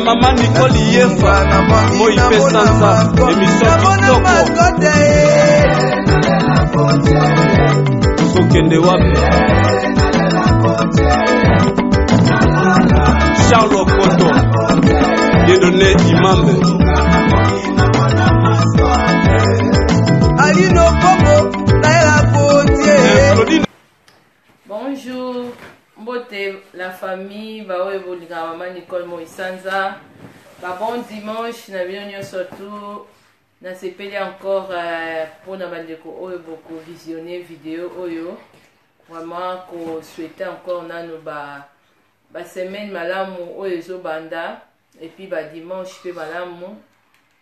Mama Nicole Yefa, moi mpe sanza, émission kitoko. Tozokende wapi? Charles Okoto, Dieudonné Imambe. Alino Bongo, Naila Gauthier. Bonjour, mbote la famille, baoyo bolingaka mama Nicole Moisanza. Ba bon dimanche na bino nyonso tout. Nasepeli encore mpona bandeko oyo boko visionner video oyo. Vraiment ko souhaiter encore nanu ba ba semaine malamu oyo ezobanda et puis ba dimanche pe malamu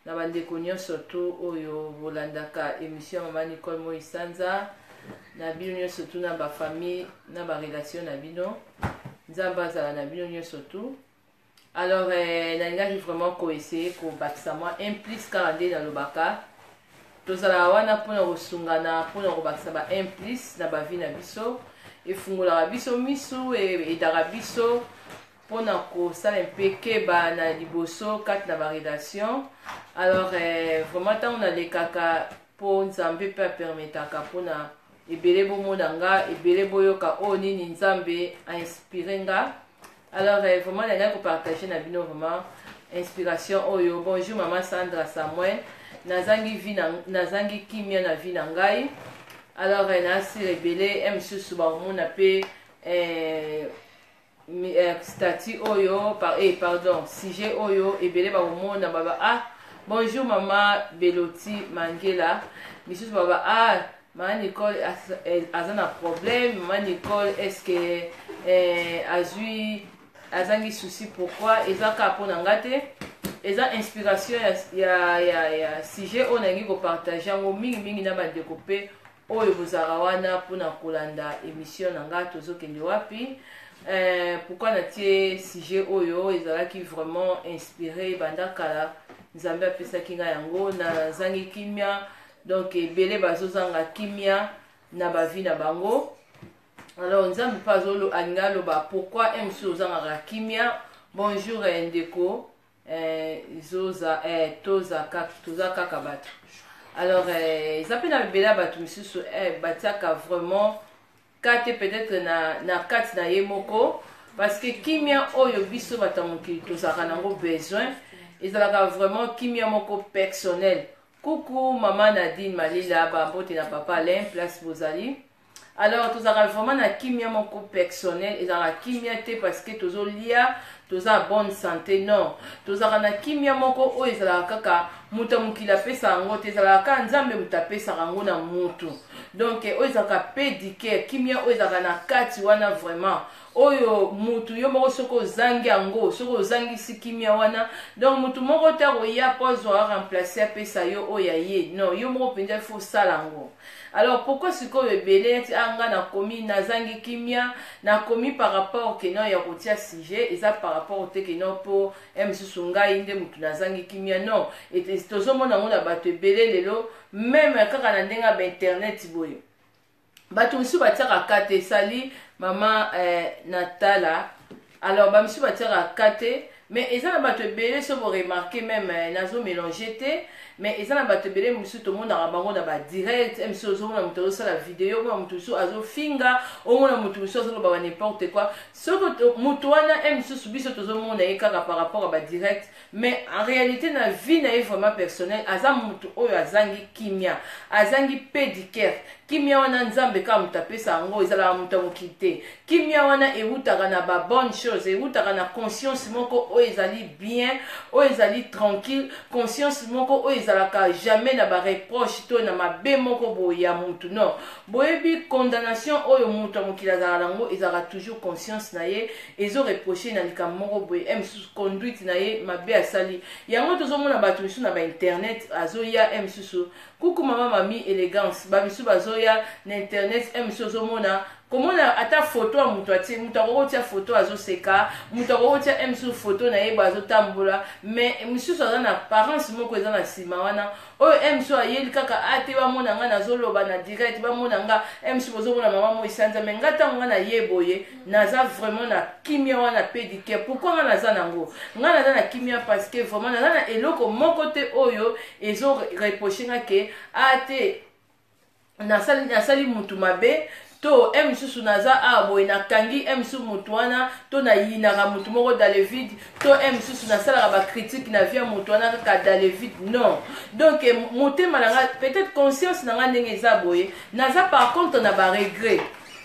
na bandeko nyonso tout oyo bolandaka émission ya mama Nicole Moisanza na bino nyonso tout na ba famille na ba relation na bino. Nzambe azala na bino nyonso tout. Alors nalingaki vraiment ko essayer kobakisa mwa un plus kaka nde nalobaka tozalaka wana mpona kosungana mpona kobakisa ba un plus na ba vie na biso, efungolaka biso misu, edaka biso mpona kosala mpe keba na liboso kati na ba relation. Alors vraiment ntango nalekaka mpo Nzambe mpe apermetaka mpona ebele bomona nga, ebele boyoka oyo nini Nzambe ainspire nga. Alors vraiment nalingaki kopartage na bino vraiment inspiration oyo. Bonjour mama Sandra Samuel, nazangi vie na, nazangi kimia na vie na ngai. Alors nasira ebele msusu bakomona mpe statut oyo par, pardon, sujet oyo ebele bakomona baba ah bonjour mama Beloti Mangela, misusu baba ah mama Nicole aza na problème, mama Nicole est-ce que azwi azangi souci pourquoi? Eza kaka mpona nga te, eza inspiration ya sujet oyo nalingi kopartage yango mingimingi na bandeko mpe oyo bozalaka wana mpona kolanda émission na nga tozokende wapi. Pourquoi natie sujet oyo? Ezalaki vraiment inspiré banda kala, Nzambe apesaki ngai yango. Nazangi kimia, donc ebele bazozanga kimia na bavi na bango. Alors Nzambe mpe alingi aloba pourquoi mosusu ozangaka kimia. Bonjour ndeko zoza, toza kaka bato. Alors eza mpe na ebele ya bato misusu batiaka vraiment kate peut-être na kati na ye moko, parce que kimia oyo biso bato ya mokili tozalaka nango besoin ezalaka vraiment kimia moko personnel. Kuku mama Nadine Malila, bambote na papa Alain place bozali. Alors tozalaka vraiment na kimia moko personnel, ezalaka kimia te parce que tozolia, toza bonne santé, non. Tozalaka na kimia moko oyo ezalaka kaka moto ya mokili apesa yango te, ezalaka kaka Nzambe moto apesaka yango na motu. Donc oyo ezalaka paix du cœur, kimia oyo ezalaka na kati wana vraiment oyo mutu yo moko soki ozangi yango, soki ozangisi kimia wana, donc mutu moko te akoya mpo azwa remplace apesa yo oyo ya ye, non, yo moko mpenza il faut osala yango. Alors pourquoi sikoyo ebele neti ah nga nakomi nazangi kimia, nakomi par rapport ke non ya kotia sujet eza par rapport te ke non mpo mosusu ngai nde mutu nazangi kimia, non. Tozomona yango na bato ebele lelo, même kaka na ndenge ya bainternet boye, bato mosusu batiaka ka te. Esali mama Natala. Alors bamisusu batiaka ka te, mais eza na bato ebele so boremarquer même nazomélange te, mais eza na bato ebele mosusu tomonaka bango na badirect. Mosusu ozomona moto azosala video, omona moto mosusu azofinga, omona moto mosusu azoloba ba n'importe quoi. Soki moto wana mosusu biso tozomona ye kaka par rapport ya badirect, mais en réalité na vie na ye vraiment personnel aza moto oyo azangi kimia, azangi paix du cœur. Kimia wana Nzambe kaka moto apesa yango, ezalaka moto ya mokili te. Kimia wana ewutaka na ba bonne chose, ewutaka na conscience moko oyo ezali bien, oyo ezali tranquille, conscience moko oyo ezalaka jamais na bareproche to na mabe moko boye ya mutu, non. Boyebi condamnation oyo moto ya mokili azalaka nango, ezalaka toujours conscience na ye ezoreproche na likambo moko boye, mosusu conduite na ye mabe asali yango. Tozomona bato misusu na bainternet azoya mosusu kuku mama mami élégance, bamisusu bazo bazoya na internet, e mosusu ozomona komona ata foto ya moto atie. Moto akoki kotia foto azoseka, moto akoki kotia e mosusu foto na ye boye azotambola, mais mosusu aza na apparence moko eza na nsima wana oyo e mosusu ayeli kaka a te. Bamona nga nazoloba na direct, bamona nga e mosusu bozomona mama moi sanza. Mais nga, ntango nga naye boye, naza vraiment na kimia wana pédicure. Pourquoi nga naza nango? Nga naza na kimia parce que vraiment naza na eloko moko te oyo ezoreproche nga ke a te nasali mutu mabe to e mosusu naza awa boye nakangi e mosusu motu wana, to nayinaka motu moko dans le vide, to e mosusu nasalaka bacritique na vie ya motu wana kaka dans le vide. Non. Donc motema na nga, peut-être conscience na nga ndenge eza boye, naza par contre na baregret.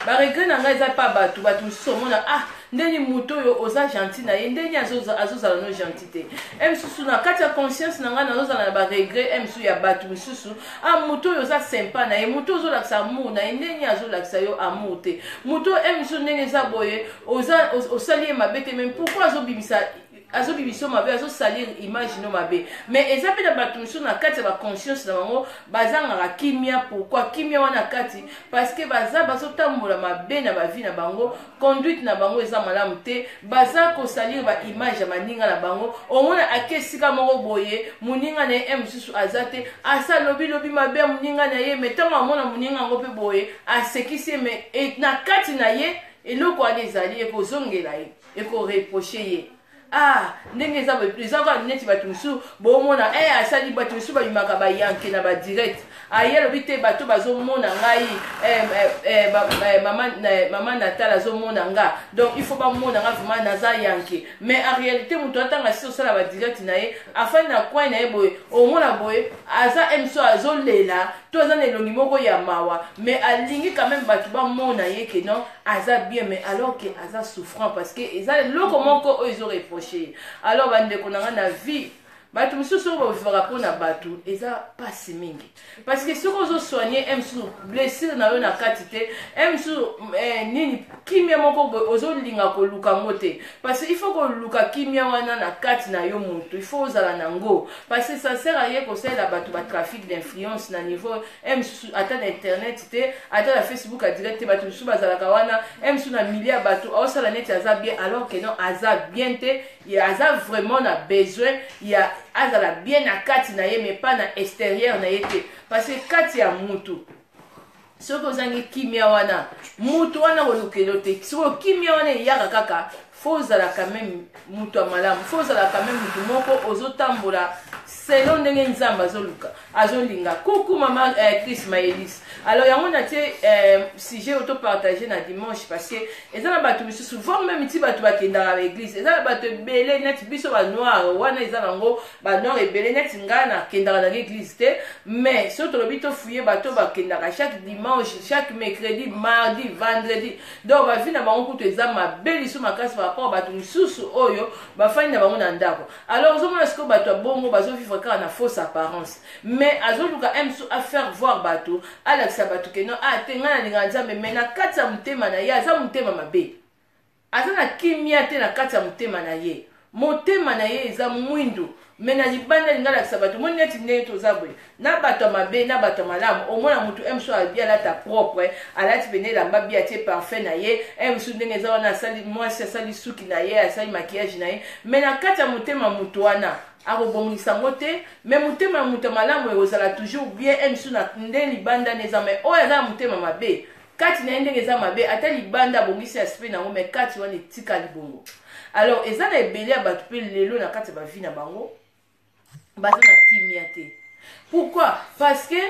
Baregret na ngai eza pa bato mosusu omona: ah, ndeni moto oyo oza gentil na ye, ndeni azozala no gentil te. E mosusu na kati ya conscience na ngai nazozala na baregret e mosusu ya bato mosusu: ah, moto oyo oza sympa na ye, moto oyo ozolakisa amour na ye, ndeni azolakisa yo amour te. Moto oyo e mosusu ndenge eza boye, osali ye mabe te, mais pourquoi azobimisa mabe, azosalir image no mabe? Mais eza mpe na bato mosusu na kati ya baconscience na bango bazangaka kimia. Pourquoi kimia wana kati? Parce que baza bazotambola mabe na bavie na bango, conduite na bango eza malamu te, baza kosalir baimage ya baninga na bango. Omona ake esika moko boye, moninga na ye e mosusu aza te, asa lobilobi mabe ya moninga na ye, mais ntango amona moninga yango mpe boye, asekisi ye, mais na kati na ye eloko wana ezali ekozongela ye, ekoreproche ye. Ah, ndenge eza boye, eza kaka neti bato mosusu bomona e asali. Bato mosusu babimaka bayanke na badirect, aye alobi te bato bazomona ngai, mama Natal azomona nga, donc il faut bamona nga vraiment naza yanke. Mais en réalité, moto atanga si osala badirect na ye, afandi na coin na ye boye, omona boye aza moso azolela to aza na elongi moko ya mawa, mais alingi quand même bato bamona ye ke non, aza bien, mais alors ke aza souffrant parce que eza eloko moko oyo ezoreproche ye. Alors bandeko na nga, na vie, bato mosusu oyo bavivaka mpona bato eza mpasi mingi, parce que soki ozosoigne e mosusu blessure na yo na kati te, e mosusu nini, kimia moko boye ozolinga koluka yango te, parce que il faut koluka kimia wana na kati na yo motu, il faut ozala nango, parce que ça sert à ye kosalela bato batrafic d'influence na niveau e mosusu, ata na internet te, ata na Facebook a direct te. Bato mosusu bazalaka wana e mosusu na milieu ya bato, aosala neti aza bien alors que non, aza bien te. Aza vraiment na besoin ya azala bien na kati na ye, mais pas na extérieur na ye te, parce que kati ya mutu, soki ozangi kimia wana, mutu wana kolukelo te. Soki kimia wana eyaka kaka, faut ozala quand même mutu ya malamu, faut ozala quand même mutu moko ozotambola selon ndenge Nzambe azoluka, azolinga. Kuku mama Chris Maelis. Alors yango natie sujet oyo topartage na dimanche, parce que eza na bato misusu, voire même ti bato bakendaka baeglise, eza na bato ebele neti biso banoir wana, eza nango banoir ebele neti ngai nakendaka nanga église te. Mais soki tolobi tofuye bato bakendaka chaque dimanche, chaque mercredi, mardi, vendredi, donc bavie na bango kutu eza mabe lisu makasi par rapport bato misusu oyo bafandi na bango na ndako. Alors ozomona sikoyo bato ya bongo bazovivre kaka na fausse apparence, mais azoluka mosusu afaire voir bato, alakisa bato ke non, ah te, ngai nalingaka Nzambe, mais na kati ya motema na ye aza motema mabe, aza na kimia te na kati ya motema na ye. Motema na ye eza mwindu, mais na libanda alingi alakisa bato. Moni neti ndenge toza boye, na bato ya mabe na bato ya malamu, omona motu e mosusu abi alata propre, alati pene elamba bi, atie parfum na ye, e mosusu ndenge eza wana, asali mwasi, asali suki na ye, asali maquillage na ye, mais na kati ya motema motu wana akobongisa yango te. Mais motema ya moto ya malamu ekozala toujours bien e mosusu na nde libanda na eza, mais oyo aza na motema mabe, kati na ye ndenge eza mabe, ata libanda abongisi aspect nango, mais kati wana etikali bongo. Alors eza na ebele ya bato mpe lelo na kati ya bavie na bango baza na kimia te. Pourquoi? Parce que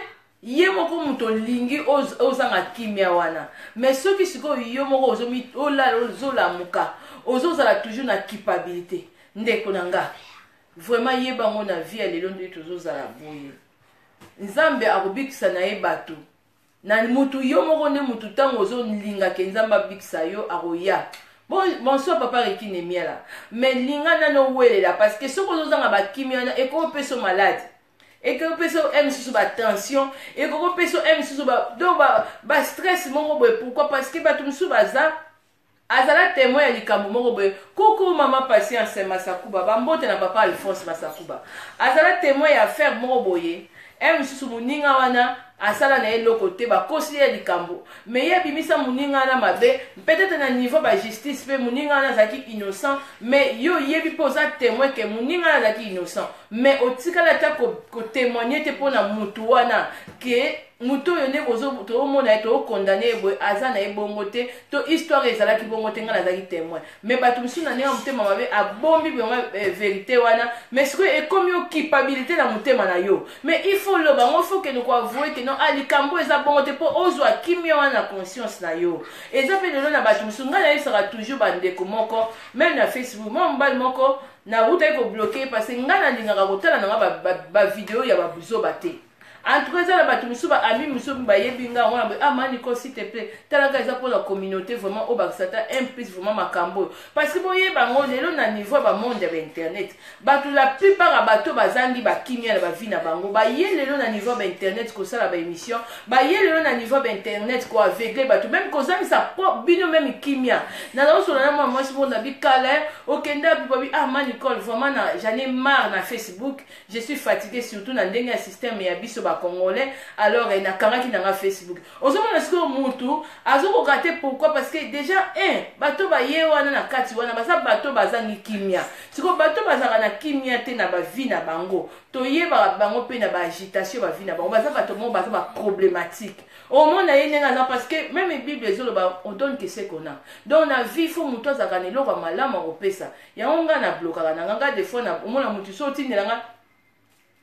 ye moko moto olingi ozanga kimia wana. Mais soki sikoyo yo moko olala, ozolamuka, ozozala toujours na culpabilité, ndeko na nga, vraiment yebango na vie ya lelo nde tozozala boye, Nzambe akobikisa na ye bato na mutu yo moko nde mutu. Ntango ozolingaka Nzambe abikisa yo, akoya. Bon, bonsoir papa Riki Nemiala. Mais linga nano owelela, parce que soki ozozanga bakimia wana, ekopesa malade, ekopesa e mosusu batension, ekokopesa e mosusu donc bastress moko boye. Pourquoi? Parce que bato mosusu baza azala témoin ya likambo moko boye. Kuku mama Patience Masakuba, bambote na papa Alphonse Masakuba. Azala témoin ya affaire moko boye, e mosusu moninga wana. Asala na ye eloko te, bakosi ye likambo, mais ye abimisa moninga wana mabe. Peut-être na niveau ba justice mpe moninga wana azalaki innocent, mais yo oyebi mpe oza témoin ke moninga wana azalaki innocent, mais otikali ata kotémoigne te mpo na mutu wana, ke motu oyo nde toomona ye, tookondane ye boye, aza na ye bongo te, to histoire ezalaki bongo te, ngai nazalaki témoin. Mais bato mosusu na ndenge ya motema mabe abombi vraiment vérité wana. Mais sikoyo ekomi yo culpabilité na motema na yo. Mais il faut loba yango, faut kende koavouer ke non, ah, likambo eza bongo te, mpo ozwa kimia wana na conscience na yo. Eza mpe lelo na bato mosusu, ngai nayebisaka toujours bandeko moko, même na Facebook, mwa mobali moko nawutaki kobloquer, parce que ngai nalingaka kotala nanga bavideo ya babuzoba te. En tout cas, eza na bato mosusu, baami mosusu bayebi nga wana boye: "Ah, Maniko, s'il te plaît, talaka, eza mpona communauté vraiment oyo bakisa ata un plus vraiment makambo oyo." Parce que boyeba yango, lelo na niveau ya bamonde ya bainternet, bato, la plupart ya bato bazangi bakimia na bavie na bango. Baye lelo na niveau ya bainternet kosala baémission, baye lelo na niveau ya bainternet koaveugler bato, même kozangisa bino même kimia. Nazakosola na mwa mwasi moko na bikala okende api, babi: "Ah, Manicole, vraiment na j'en ai marre na Facebook, je suis fatigué, surtout na ndenge ya système ya biso bacongolais." Alors nakangaki nanga Facebook. Ozomona sikoyo mutu azokoka te. Pourquoi? Parce que déjà un, bato baye wana na kati wana baza bato bazangi kimia. Sikoyo bato bazalaka na kimia te na bavie na bango, toyebaka bango mpe na baagitation bavie na bango, baza bato moko baza baproblématique. Omona ye ndenge aza, parce que même Bible ezoloba: "On donne que ce qu'on a." Donc na vie, faut motu azalaka na eloko ya malamu akopesa. Yango ngai nablokaka na nga. Nga des fois omona motu so otindela nga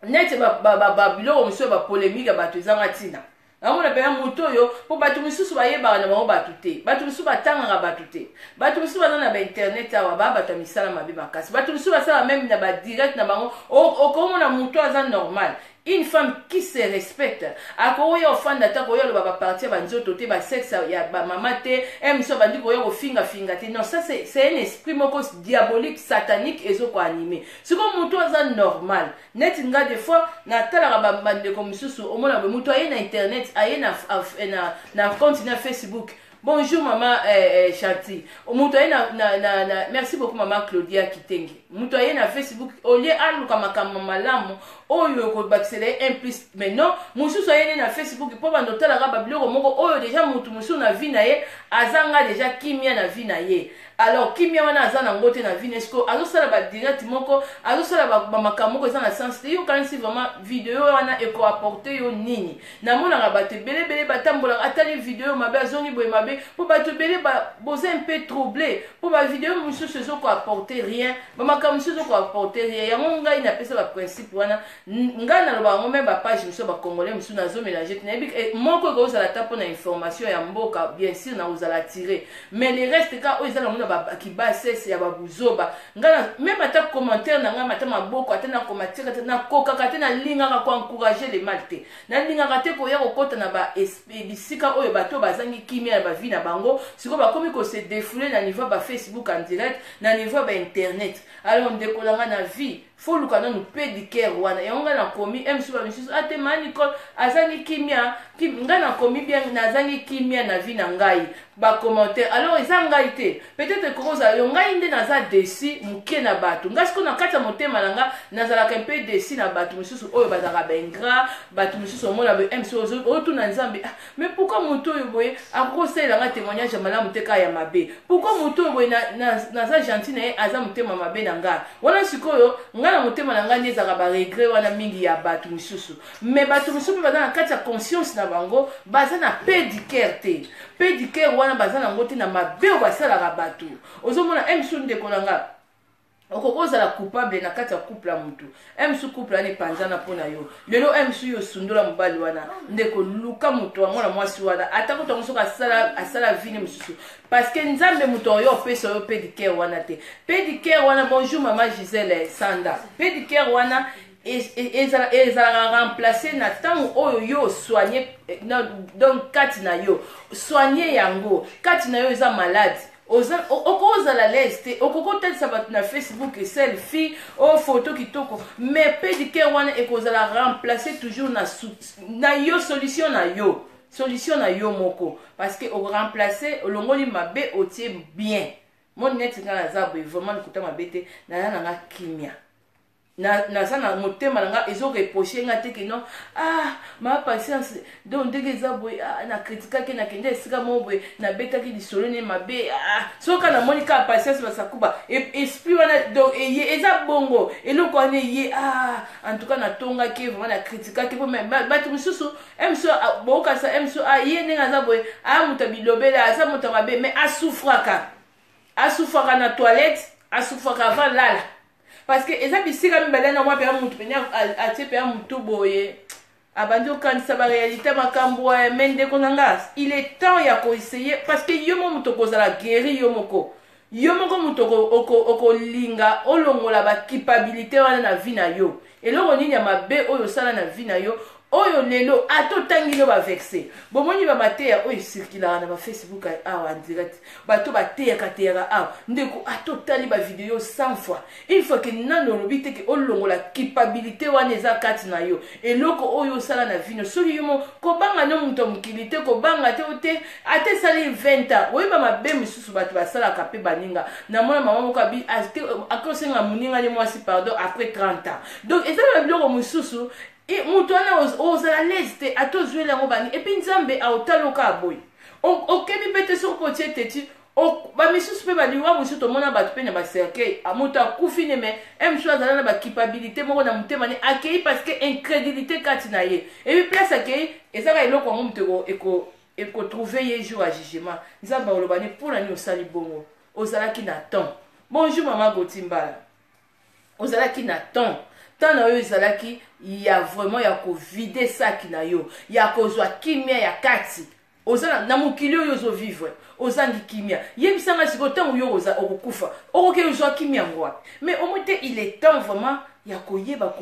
neti babiloko mosusu ya bapolémique ya bato ezanga ntina, namona mpenza motu oyo, mpo bato mosusu bayebaka na bango bato te, bato mosusu batangaka bato te, bato mosusu baza na bainternet awa, baa bato ya misala mabe makasi, bato mosusu basala même na badirect na bango. Okomona motu aza normal, une femme qui se respecte, akoya ofanda te, akoya oloba bapartie ya banzoto te, basexe ya bamama te, miso abandi koya kofingafinga te. Non, ça c'est un esprit moko diabolique, satanique ezokoanime. Sikoyo motu aza normal neti nga, des fois natalaka bandeko mosusu, omona boye motu aye na internet, aye na compte na Facebook. Bonjour mama Chanti. Moto aye na, merci beaucoup mama Claudia Kitenge. Moto aye na Facebook, olie aluka makambo malamu oyo ekobakisela ye un plus, mais non, mosusu aye nde na Facebook mpo bando otalaka babiloko moko oyo déjà motu mosusu na vie na ye azanga déjà kimia na vie na ye. Alors kimia wana aza nango te na vie na siko, azosala badirect moko, azosala bamakambo moko eza na sens te. Yokanisi vraiment video wana ekoapporter yo nini? Namonaka bato ebelebele batambolaka, atali video mabe, azongi boye mabe, mpo bato ebele boza un peu troublé, mpo bavideo mosusu ezokoapporter rien, bamakambo mosusu ezokoapporter rien. Yango ngai napesa baprincipe wana. Ngai naloba yango, même bapage mosusu bacongolais mosusu nazomélange te. Nayebi moko ekozala ata mpona information ya mboka, bien sûr nakozala tire, mais le reste ka oyo eza nango na bakibasese ya babuzoba, ngai même ata commentaire na ngai, ata maboko, ata nakomatire te, nakokaka te. Nalingaka koencourager le mal te, nalingaka te koya kokɔta na bisika oyo bato bazangi kimia na bavie na bango. Sikoyo bakomi kose défouler na niveau ya bafacebook en direct, na niveau ya bainternet. Alors ndeko na ngai, na vie faut luka nanu paix du cœur wana. Yango ngai nakomi msu, bamisusu ate ma Nicole azangi kimia. Ngai nakomi bien, nazangi kimia na vie na ngai, bacommentaire alors eza ngai te, peut-être ekokozala yo. Ngai nde naza déçu moke na bato. Ngai sikoyo na kati ya motema na nga nazalaka mpe déçu na bato mosusu oyo bazalaka baingrat. Bato mosusu omona boye, msu otuna Nzambe: "Ah, mais pourquoi moto oyo boye akoki kosalela nga témoignage ya malamu te, kaka ya mabe? Pourquoi moto oyo boye naza gentil na ye, aza motema mabe na ngai?" Wana sikoyo ngai na motema na ngai nde ezalaka baregret wana mingi ya bato mosusu. Mais bato mosusu mpe baza na kati ya conscience na bango, baza na paix du cœur te. Paix du cœur wana baza nango te na mabe oyo basalaka bato. Ozomona msu, ndeko na nga, okoki ozala coupable na kati ya couple ya motu, msu couple wana epanzana mpo na yo. Lelo msu yo osundola mobali wana. Ndeko, luka moto ya mwana mwasi wana, ata kutu yango soki asala vini mosusu, parce que Nzambe moto oyo opesa yo paix du cœur wana te. Paix du cœur wana, bonjour mama Gisele Sanda, paix du cœur wana ezalaka remplace na ntango oyo yo osoigne. Donc kati na yo, soigne yango. Kati na yo eza malade, okozala l'aise te. Okoki otalisa bato na Facebook selfie o photo kitoko, mais paix du cœur wana ekozala remplace toujours na yo solution na yo, solution na yo moko, parce que okoremplace, olongoli mabe, otie bien. Moni neti ngai naza boye, vraiment lokuta mabe te, naza nanga kimia. Naza na motema na nga ezo reproche nga te ke non, ah, ma patience, donc ndenge eza boye, ah, na kritikaki, nakende esika moko boye, nabetaki lisolo ne mabe. Ah, soki kaka namoni kaka Patience Basakuba, esprit wana, donc eye eza bongo, eloko wana eye. Ah, en tout cas natongaki vraiment, na kritikaki po bato mosusu mso bokasa mso, ah, ye ndenge aza boye, ah, moto ya bilobela, aza moto ya mabe, mais asufraka, asufraka na toilette, asufraka avant lala, parce que eza bisika mibale na mwa mpenza motu pene atie mpenza motu boye, abandi okanisa baréalité, makambo. Me ndeko na nga, il est temps ya koessayer, parce que yo mo moto okozala guéri, yo moko, yo moko moto okolinga olongola baculpabilité wana na vie na yo. Eloko nini ya mabe oyo osala na vie na yo, oyo lelo ata otangi no baverse? Bomoni bamateya oyo ecirculaka na bafacebook awa en direct, bato bateyaka teyaka awa. Ndeko, ata otali bavideo 100 fois, une fois ke nano olobi te ke olongola culpabilité wana eza kati na yo, eloko oyo osala na vino, soki yo mo kobanga no moto ya mokili te, kobanga te o te, ata esali 20 ans, oyeba mabe mosusu bato basalaka mpe baninga. Namona mama moko abi akosenga moninga ne mwasi pardon après 30 ans. Donc eza na biloko mosusu, moto wana ozala lese te, ata ozweli yango bani, et puis Nzambe aotaloka aboye, okebi mpe te. Soki mpo otie teti, bamisusu mpe baliwa mosusu, tomona bato mpe na bacercueil, moto akufi ne, mais mosusu azala na baculpabilité moko na motema ne, akei parce que incrédulité kati na ye. Et puis place akei, ezaka eloko yango moto ekotrouve ye jour ya jugement. Nzambe akoloba ne: "Mpona nini osali bongo? Ozalaki na temps." Bonjour mama Goti Mbala. Ozalaki na temps, temps na yo ezalaki ya vraiment ya kovider saki na yo, ya kozwa kimia ya kati. Oza na mokili oyo ozovivre, ozangi kimia. Yebisanga sikoyo, ntango yo okokufa, okoki ozwa kimia yango wapi? Mais omoi te, il est temps vraiment ya koyeba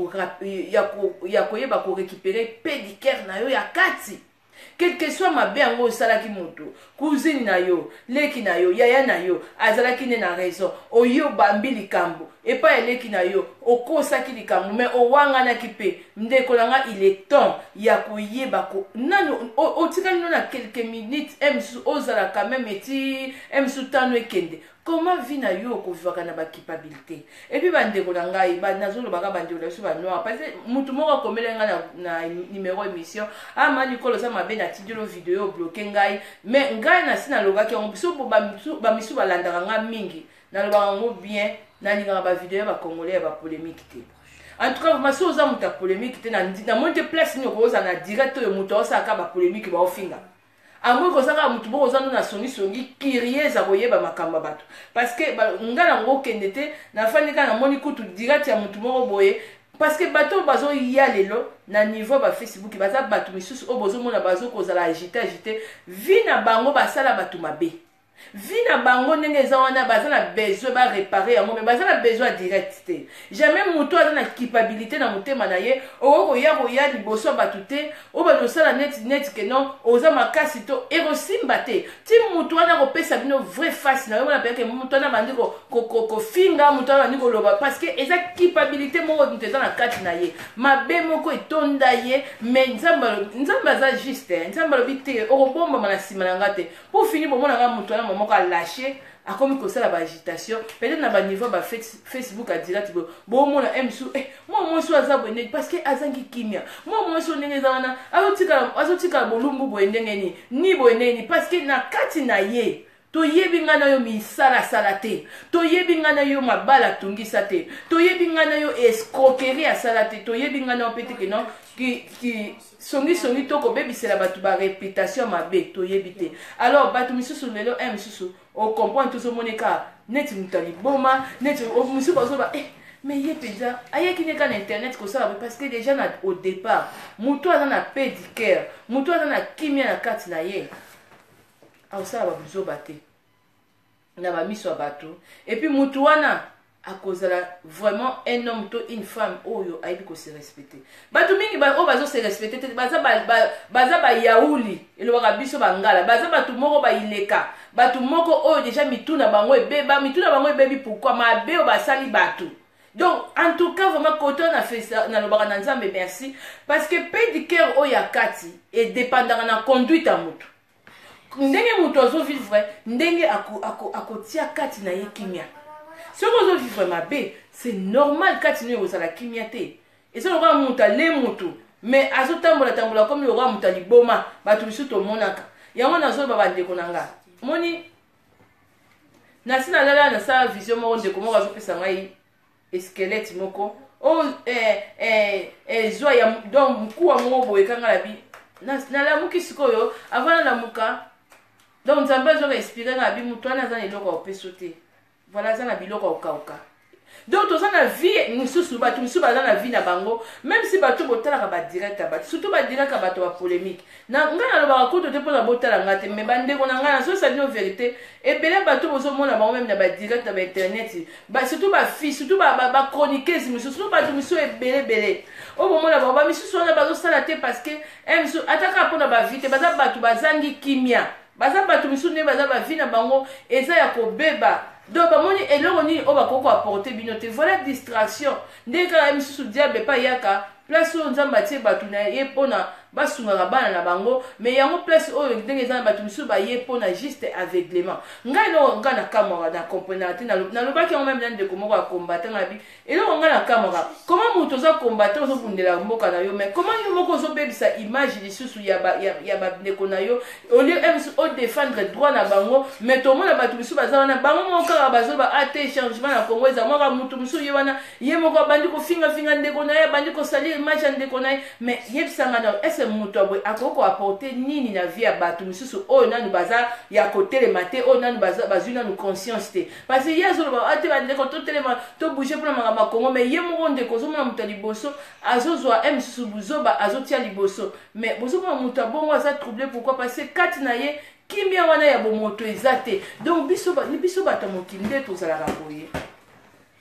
korécupérer paix du cœur na yo ya kati. Quel que soit mabe yango osalaki moto, cousine na yo, leki na yo, yaya na yo, azalaki nde na raison, oyo obambi likambo epai ya leki na yo, okosaki likambo, mais owanganaki mpe. Ndeko na nga, il est temps ya koyeba ko nano otikali no na quelques minutes e mosusu ozala quand même eti e mosusu tano ekende. Comment vie na yo okovivaka na baculpabilité? Et puis bandeko na ngai, nazolobaka bandeko na biso banoir, parce que mutu moko akomeli ngai na numéro émission: "Ama Nicole, oza mabe, natindeli video, obloquer ngai." Mais ngai nasi nalobaki yango, biso bamisu balandaka ngai mingi, nalobaka yango bien, nalingaka bavideo ya bacongolais ya bapolémique te. En tout cas vraiment, so oza moto ya polémique te, namoni te place nini okozala na direct oyo moto aosalaka bapolémique, baofinga yango. Ekozalaka motu moko oza no na songisongi, curieuse, koyeba makambo ya bato, parce que ngai nango okende te. Nafandi kaka, namoni kutu direct ya motu moko boye, parce que bato oyo bazoya lelo na niveau bafacebook, baza bato misusu oyo bozomona bazokozala agité agité. Vie na bango, basala bato mabe. Vie na bango ndenge eza wana, baza na besoin baréparer yango, mais baza na besoin direct te. Jamais moto aza na culpabilité na motema na ye okoki koya liboso ya bato te, oyo bando osala neti neti ke non, oza makasi to ekosimba te. Ti moto wana akopesa bino vraie face na yo wana, peke moto wana bandi kofinga, moto wana bandi koloba, parce que eza culpabilité moko moto eza na kati na ye, mabe moko etonda ye. Mais Nzambe aza juste. Nzambe alobi te, okobombama na nsima na nga te. Pour finir, bomonanga moto wana moko alâche, akomi kosala baagitation peut-être na baniveau bafacebook a direct. Bomona msu, eh, mwa mwasi oyo aza boye ndenge, parce que azangi kimia. Mwa mwasi oyo ndenge eza wana, azotikala bolumbu boye ndenge nini, ni boye ndenge nini? Parce que na kati na ye, toyebi ngai na yo misalasala te, toyebi ngai na yo mabala atungisa te, toyebi ngai na yo escroquerie asala te, toyebi ngai na yo mpe te ke non, ki songisongi to kobebisela bato baréputation mabe, toyebi te. Alors bato misusu lelo, un misusu ocomprendre, tozomoni kaka neti moto ya liboma, neti mosusu bazoba, eh, mais ye mpenza ayaki ne kaka na internet kosala boye, parce que déjà na au départ, moto aza na paix du cœur, moto aza na kimia na kati na ye, akosala babuzoba te na bamiso ya bato. Et puis motu wana akozala vraiment un homme to une femme oyo ayebi kose respecter. Bato mingi oyo bazose respecter te, baza bayauli, elobaka biso bangala, baza bato moko baileka, bato moko oyo déjà mitu na bango ebeba. Mitu na bango ebebi pourquoi? Mabe oyo basali bato. Donc en tout cas vraiment, kote oyo nalobaka na Nzambe merci, parce que paix du cœur oyo ya kati edépendaka na conduite ya motu, ndenge moto azovivre, ndenge akotia kati na ye kimia. Soki ozovivre mabe, c'est normal kati no ekozala kimia te. Eza lokola moto ale motu mais azotambola tambola komi lokola moto ya liboma. Bato misusu tomonaka yango. Nazoloba, bandeko na nga, omoni, nasi nalala, nasala vision moko, ndeko moko azopesa ngai squelette moko oyo zwa ya, donc mokuwa moko boye kanga na bi. Nalamuki sikoyo, avant nalamuka, donc Nzambe azoka inspire nga, abi moto wana aza na eloko ya kopeso te. Voilà, aza na biloko ya kokauka. Donc toza na vie mosusu, bato mosusu baza na vie na bango. Même si bato botalaka badirect ya bato, surtout badirect ya bato bapolémique, na ngai nalobaka kutu te mpona botala ngai te. Mais bandeko na ngai, nazosa bino vérité, ebele bato bozomona bango même na badirect na bainternet, surtout bafille, surtout bachroniqueuse mosusu, surtout bato mosusu ebele ebele oyo bomona bango, bamisusu wana bazosala te parce que mosusu ata kaka mpona bavie te. Baza bato bazangi kimia, baza bato misusu nde baza bavie na bango eza ya kobeba. Donc bamoni eloko nini oyo bakoki koapporter bino te. Voilà, distraction ndenge kaka misusu diable epai yaka place oyo Nzambe atie bato na ye mpona basungaka bana na bango. Mais yango place oyo ndenge eza na bato misusu baye mpona juste aveuglement. Ngai, eloko ngai nakamwaka, na comprenaka te, nalobaki yango même na ndeko moko ya combattant ngai bi, eloko ngai nakamwaka, comment moto oza combattant, ozobundela mboka na yo, mais comment yo moko ozobebisa image lisusu ya bandeko na yo au lieu odéfendre droit na bango? Mais tomona bato misusu baza wana, bango moko kaka bazoba ate changement na Congo eza moko. Motu mosusu ye wana, ye moko abandi kofingafinga ndeko na ye, abandi kosalir image ya ndeko na ye. Mais yebisanga na ese moto aboye akoki koapporter nini na vie ya bato misusu oyo nanu baza ya kotelema te, oyo nanu bazwi nanu conscience te? Parce que ye azoloba ate bandeko totelema, tobouge mpona makambo ya Congo, mais ye moko ndeko ozomona moto ya liboso azozwa e mosusu buzoba azotia liboso. Mais bozomona moto ya bongo aza troublé. Pourquoi? Parce que kati na ye kimia wana ya bomoto eza te. Donc biso bato ya mokili nde tozalaka boye.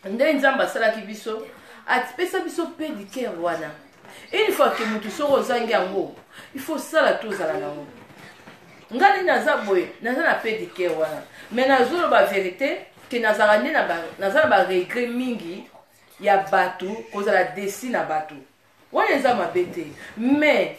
Nde Nzambe asalaki biso, apesa biso paix du cœur wana. Une fois que motu soki ozangi yango, il faut sala tozala nango. Ngai nde naza boye, naza na paix du cœur wana, mais nazoloba vérité ke nazalaka nde naza na baregret mingi ya bato kozala déçu na bato wana. Eza mabe te, mais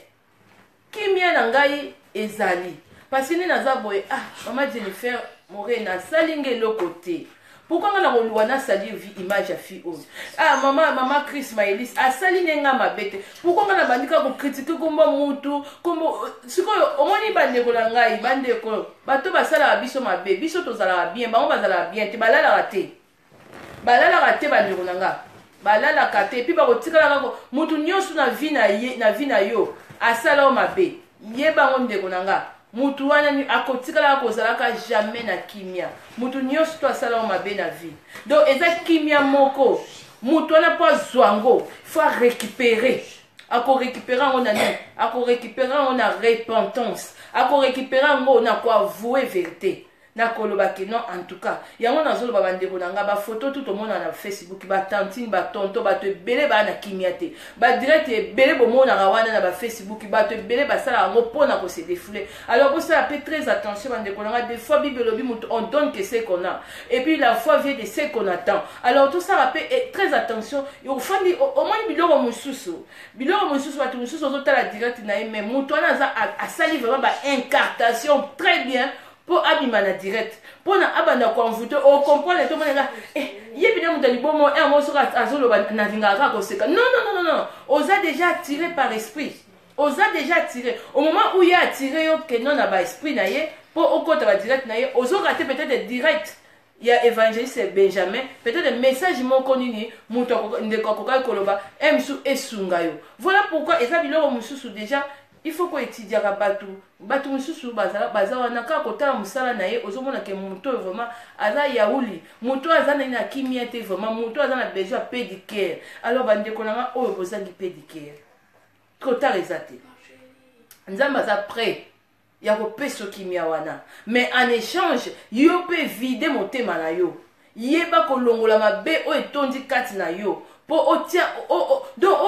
kimia na ngai ezali parce nde naza boye. Ah, mama Jennifer More nasali nge eloko te. Pourquoi nga na koluka nasali image ya fille oyo? Ah, mama Chris Maelis asali nde nga mabe te. Pourquoi nga na bandi kaka kocritiquer kombo mutu, kombo? Sikoyo omoni, bandeko na ngai, bandeko, bato basalaka biso mabe, biso tozalaka bien, bango bazalaka bien te. Balalaka te, balalaka te, bandeko na nga, balalaka te. Et puis bakotikala kaka. Mutu nyonso na vie na ye, na vie na yo asala yo mabe, yebango, ndeko na nga, mutu wana akotikalaka kozalaka jamais na kimia. Mutu nyonso to asala yo mabe na vie, donc eza kimia moko mutu wana mpo azwa yango, faut arécupérer. Akorécupérer yango na nini? Akorécupérer yango na repentance, akorécupérer yango na koavouer vérité, nakoloba ke non. En tout cas, yango nazoloba, bandeko na nga, bafoto tu tomona na Facebook, batantine, batonto, bato ebele baa na kimia te. Badirect ebele bomonaka wana na bafacebook, bato ebele basalaka yango mpona kose défouler. Alors bosala mpe très attention, bandeko na nga. Des fois Bible elobi moto on donne que ce qu'on a, et puis la foi vient de ce qu'on attend. Alors tosala mpe très attention. Ofandi, omoni biloko mosusu, biloko mosusu, bato mosusu ozotala direct na ye, mais moto wana aza asali vraiment baincartation très bien mpo abima na direct mpona abanda koenvoûter. Ocomprendre, tomonaka ye bina moto ya libomo yango soki azoloba, nalingaka kaka koseka. Non, non, non, non, oza déjà attiré par esprit, oza déjà attiré. Au moment où ye attiré yo keno na baesprit na ye mpo okota badirect na ye, ozoka te peut-être direct ya évangéliste Benjamin, peut-être message moko nini moto ndeko akokaki koloba mosusu esunga yo. Voilà pourquoi eza biloko mosusu déjà il faut koétudiaka bato. Bato mosusu baza wana kaka kotala mosala na ye, ozomona ke moto oyo vraiment aza yauli, moto oyo aza nani na kimia te, vraiment moto oyo aza na besoin ya paix du cœur. Alors bandeko na nga oyo bozangi paix du cœur, kotala eza te. Nzambe aza prêt ya kopesa kimia wana, mais en échange yo mpe vide motema na yo, yeba kolongola mabe oyo etondi kati na yo mpo otia donc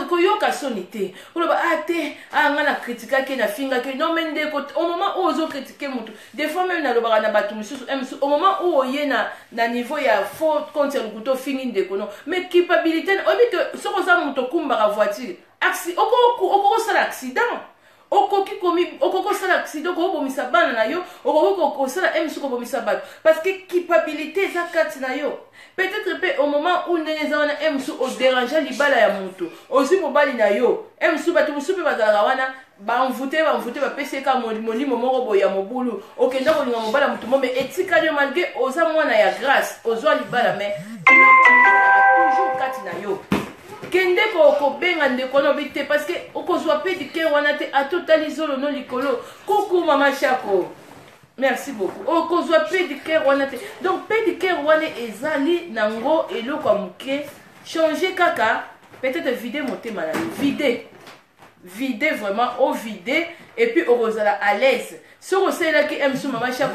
koyoka soni te, koloba a te a nga na critiquaki, nafingaki. Non, mais ndeko, au moment oyo ozocritiquer motu, des fois même nalobaka na bato mosusu mosusu, au moment oyo oye na niveau ya faux compte ya lokuta, ofingi ndeko, non mais culpabilité. Oyebi ke soki oza moto okumbaka voiture, okokosala accident. Okoki komi, okoki kosala accident, okobomisa bana na yo, okoki kosala msu kobomisa bato, parce que culpabilité eza kati na yo. Peut-être mpe au moment où ndenge eza wana, msu oderange libala ya moto, ozwi mobali na yo, msu bato mosusu mpe bazalaka wana, bamvute bamvute, bapesi ye kaka molimo moko boye ya mobulu. Okenda kolinga mobali ya motu mo, mais etikali yo malgré oza mwana ya grâce, ozwa libala, mais toujours kati na yo. Kende kobenga ndeko wana, obi te, parce que okozwa mpe dike wana te. Ata otali zolo no likolo. Kuku mama Shako, merci beaucoup. Okozwa mpe dike wana te. Donc mpe dike wana ezali nango eloko ya moke. Change kaka, peut-être vide motema na yo, vide, vide vraiment, ovide, et puis okozala à l'aise. Soki osalelaki msu mama Shako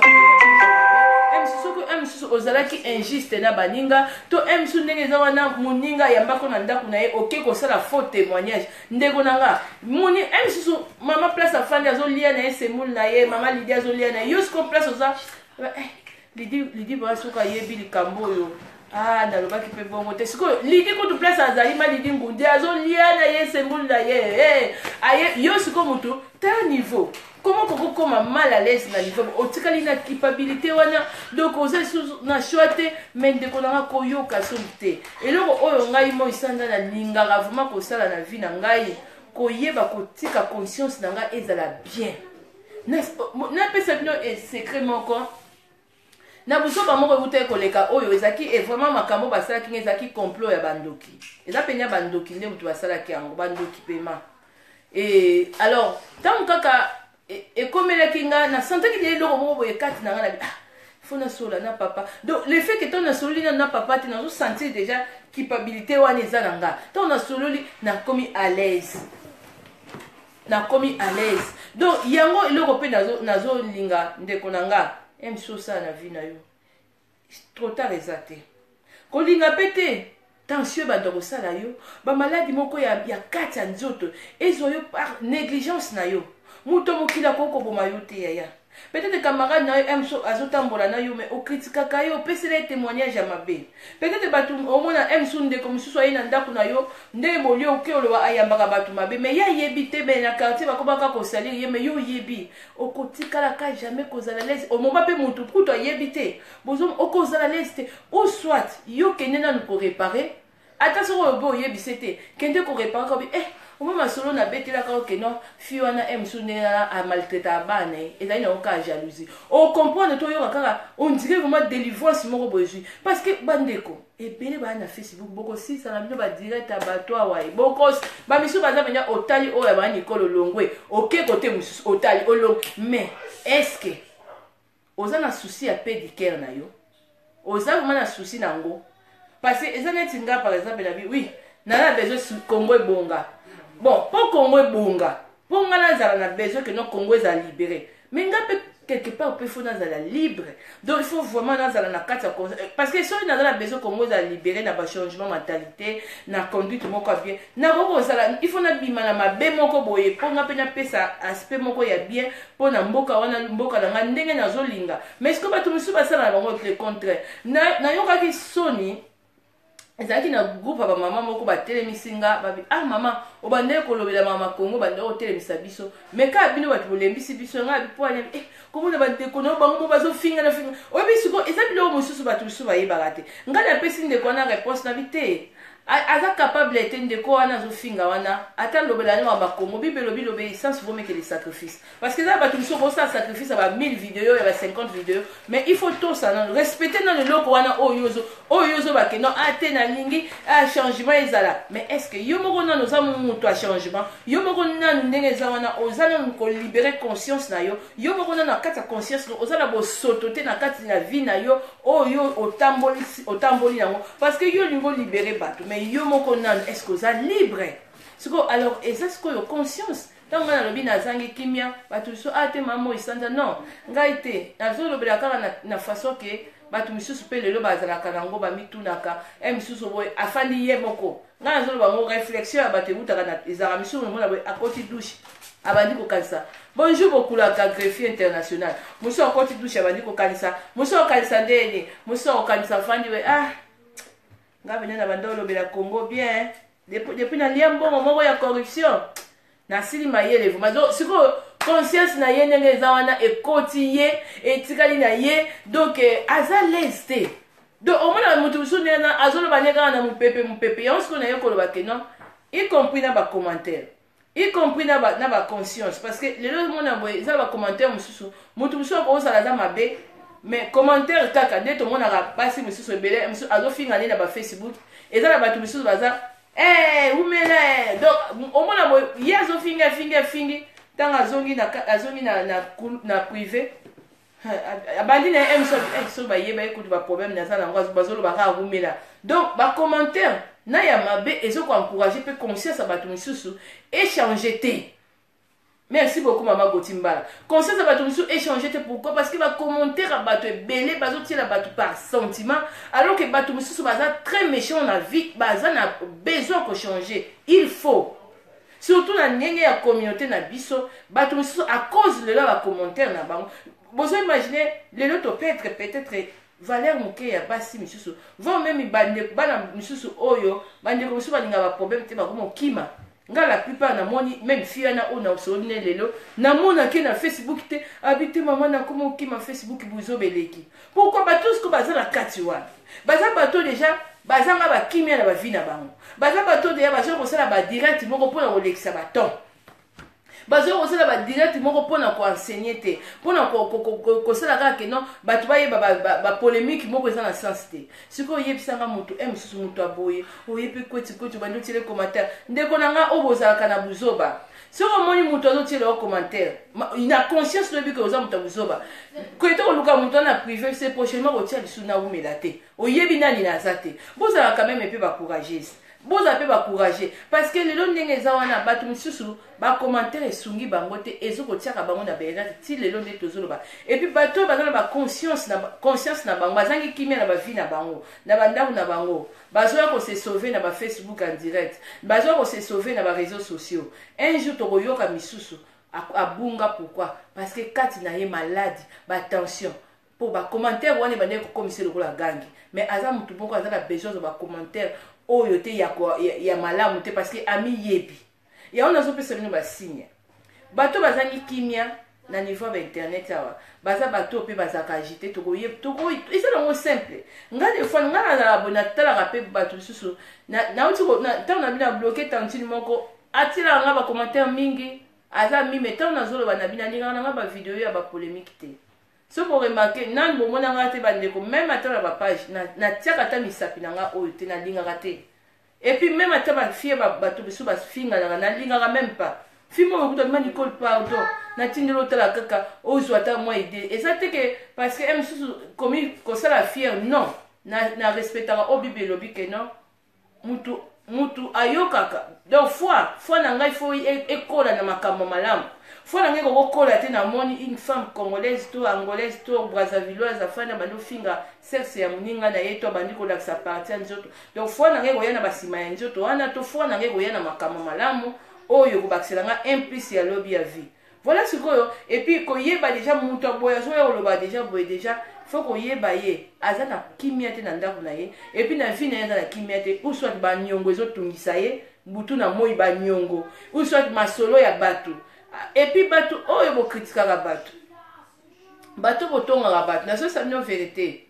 msu, soki msusu ozalaki injuste na baninga, to msu ndenge eza wana, moninga ayambako na ndako na ye, oke kosala faux témoignage. Ndeko na nga, moni msusu mama place afandi, azolia na ye semoule na ye, mama Lidi azolia na ye. Yo siko place oza, eh, Lidi, Lidi boya, soki ayebi likambo oyo, ah, nalobaki mpe bongo te. Sikoyo Lidi kutu place azali, ma Lidi Ngundi azolia na ye semoule na ye, hey, aye yo sikoyo motu ta niveau, comment kokokoma mal à l'aise na niveau otikali na culpabilité wana? Donc oza lisusu na choix te. Mais ndeko na nga, koyoka soni te. Eloko oyo ngai moi sanda nalingaka vraiment kosala na vie na ngai, koyeba kotika conscience na ngai ezala bien. Napesa bino secret moko na buzoba moko eutaki koleka oyo ezalaki vraiment makambo basalaki ngai, ezalaki complot ya bandoki, eza pene ya bandoki nde moto basalaki yango, bandoki pema. E alors ntango kaka ekomelaki nga, nasantaki de eloko moko boye kati na nga na ah, faut nasola na papa. Donc le fait que ntango nasololi nano na papa te, nazosentir déjà culpabilité wana eza na nga. Ntango nasololi, nakomi à l'aise, nakomi à l'aise. Donc yango eloko mpe nazolinga, ndeko na nga, msi osala na vie na yo, trop tard eza te. Kolinga mpe te tension ebanda kosala yo bamaladi moko ya kati ya nzoto, ezwa yo par négligence na yo. Moto mokili akoki koboma yo te, yaya. Peut-être camarade na yo mso azotambola na yo, mais okritikaka ye, opesela ye témoignage ya mabe. Peut-être bato omona mso, ndeko mosusu aye na ndako na yo, nde bolie, oke oloba ayambaka bato mabe, mais ye ayebi te, mais na quartier bakomaka kosalir ye. Mais yo oyebi, okotikalaka jamais kozala l'aise. Omoma mpe motu kutu ayebi te, okozala l'aise te. Ou soit yo kende nanu koréparer, ata soki oyo mpe oyebise te, kende koréparer kabi eh, oma masolo nabetelaka, oke non, fi wana e mosusu ndenge nana amaltraitaka bana ye, ezali nango kaka jalousie. Ocomprendre to oyoka kaka, on dirait vraiment délivrance moko boye ezwi. Parce que bandeko ebele baya na Facebook, bokosisa na bino badirect ya bato awa ye, bokos bamisusu baza mpenza. Otali oyo ya baa Nikolo Longwe, oke kote mosusu, otali olongwe, mais est ce que oza na souci ya pédicare na yo? Oza vraiment na souci na yango? Parce que eza neti nga par exemple, nabi oui, naza na besoin Congo ebonga. Bon, mpo Congo ebonga, mpo nga nazala na besoin que no Congo ezala libéré, mais nga mpe quelque part mpe faut nazala libre. Donc il faut vraiment nazala na kati ya, parce que soki naza na besoin Congo ezala libéré na bachangement mentalité, na conduite moko ya bien, nakoki kozala, il faut nabima na mabe moko boye, mpo nga mpe napesa aspect moko ya bien mpo na mboka wana, mboka na nga ndenge nazolinga. Mais sikoyo bato mosusu basala na bango le contraire. Nayokaki soni, ezalaki na groupe ya bamama moko, batelemisi nga, babi: "Ah mama, obandeki kolobela mama Kongo, bandeki kotelemisa biso, mais kaka bino bato bolembisi biso." Nga po eh, komona bandeko na bango mo bazofinga na finga. Oyebi sikoyo, eza biloko mosusu bato mosusu bayebaka te. Ngai napesi ndeko wana réponse, nabi te, aza capable te. Ndeko wana azofinga wana, ata lobela nde makambo Kongo, Bible elobi l'obéissance vaut mieux que le sacrifice. Parce que eza bato mosusu bosala sacrifice ya ba 1000 video, ya ba 50 video, mais il faut tosala nano, respecter nano eloko wana oyo ozobake non, a te, nalingi a changement ezala. Mais est ce que yo moko nano oza moto ya changement? Yo moko nanu ndenge eza wana, oza nanu kolibérer conscience na yo? Yo moko nanu na kati ya conscience oza na bosoto te na kati na vie na yo oyo otamboli, otamboli yango? Parce que yo olingi olibérer bato, mais yo moko nanu, est ce que oza libre sikoyo? Alors eza sikoyo conscience. Ntango ngai nalobi nazangi kimia, bato mosusu a te, mama esanza non, ngai te, nazolobela kaka na façon que bato misusu mpe lelo bazalaka nango, bamitunaka e misusu boye afandi ye moko. Ngai nazoloba yango, réflexion ya bato ebutaka, ezalaka misusu nomona boye akoti douche, abandi kokanisa. Bonjour bokulaka greffier international. Mosusu akoti douche, abandi kokanisa, mosusu akokanisa ndeni, mosusu akokanisa, afandi we, ah, ngai pene na banda olobela Congo bien depuis nalia mbongo moko ya corruption. Nasili mayele vraiment. Donc sikoyo conscience na ye ndenge eza wana ekoti ye etikali na ye donc eh, aza l'aise te. Donc omona moto mosusu ndenge azoloba nde kaka na mopepe mopepe yango sikoyo naye koloba ke non y compris na ba commentaire y compris na ba, na ba conscience parce que lelo omona boye eza ba commentaire mosusu moto mosusu akozala aza mabe mais commentaire kaka nde tomonaka basi mosusu ebele mosusu azofinga nde na ba facebook eza na bato mosusu baza Eh, wumela eh. Donc omona boye ye azofingi afingi afingi ntango azongi na, azongi na, na, na privé abandi na ye eh, eh, so bayeba ye kutu baproblème naza na yango bazoloba kaka wumela donc bacommentaire na ya mabe ezokoencourage mpe conscience ya bato mosusu echange te. Merci beaucoup mama Goti Mbala. Conscience ya bato mosusu échanger te pourquoi? Parce que ba commentaire ya bato ebele bazotiela bato par sentiment alors que bato mosusu baza très méchant na vie, baza na besoin ko changer. Il faut surtout na ndenge ya communauté na biso bato mosusu à cause lelo ya ba commentaire na bango bozo imaginer lelo to peut-être peut-être valeur moke ya basi misusu voire meme bandeko bana misusu oyo bandeko misusu balinga ba problème te bakoma okima nga la plupart namoni meme fille wana oyo nasololi ne lelo namonake na facebook te abi te mama nakoma okima facebook buzoba eleki pourkui bato siko baza na kati wana baza bato deja bazanga bakimia na bavi na bango baza bato deja baza kosala badirect moko mpona kolekisa batemps bazoki kosala badirect moko mpona koenseigne te mpona kosala kaka ke non bato bayeba bapolémique moko eza na sens te sikoyo oyebisanga moto e mosusu moto aboye oye mpe kweti kweti obandi otiele commentaire ndeko na ngai oyo bozalaka na buzoba soki omoni moto azotiela yo commentaire na conscience oyebi ke oza moto ya buzoba kwete koluka moto wana privé se prochainement kotia lisusu nawumela te oyebi nani naza te bozalaka meme mpe bacourageuse bozala mpe bacourage parce que lelo ndenge eza wana bato mosusu bacommentaire esungi bango te ezokotiaka bango na baerreur ti lelo nde tozoloba epuis bato oyo baza na baconscience na conscience na bango bazangi kimia na bavie na bango na bandako na bango bazoya kose sauver na bafacebook en direct bazoya kose sauver na bareseau sociaux un jour tokoyoka misusu abunga pourquoi parce que kati na ye maladi batension po ba commentaire wana ebandaki kokomisa lokola gangi mais aza mutu moko aza na besoin ya ba commentaire oyo te ya, ya, ya malamu te parce que amiyebi yango nazopesa bino basigne bato bazangi kimia na niveau ya bainternet awa baza bato mpe bazalaka agite tokoye eza nango simple nga de fois nga nazala boye natalaka mpe bato lisusu nauti ntango na bino na bloke tantine moko atielaka nga bacommentaire mingi aza mime ntango nazoloba na bino alingaka na nga bavideo ya bapolemike te Soki bo remarquer nanu bomona nga te ba ndeko meme ata na ba page natiaka ata misapi na nga oyo te nalingaka te et puis meme ata ba fille ba bato biso bafinganaka nalingaka meme pas fille moko kuta ma Nicole pardon natindeli otala kaka ozwa ata mwa idée eza te ke parce que mosusu komi kosala fière non na, na respectaka oyo bible elobi ke non mutu mutu ayokaka donc foi foi na ngai fo ekola na makambo malamu foi na ngai ekokokola te namoni une femme congolaise to angolaise to brazzavilloise afandi abandi ofinga sexe ya moninga na ye to abandi kolakisa parti ya nzoto donc foi na ngai ekoya na basima ya nzoto wana to foi na ngai ekoya na makambo malamu oyo ekobakisela ngai un plus ya lobi ya vie Voilà sikoyo et puis koyeba deja mutu aboye azoya koloba deja boye deja faut koyeba ye aza na kimia te na ndako na ye et puis na vie na ye aza na kimia te ou soit baniongo ezotungisa ye butu na moi baniongo ou soit masolo ya bato et puis bato oyo bokritikaka bato bato botongaka bato nazoyesa bino verite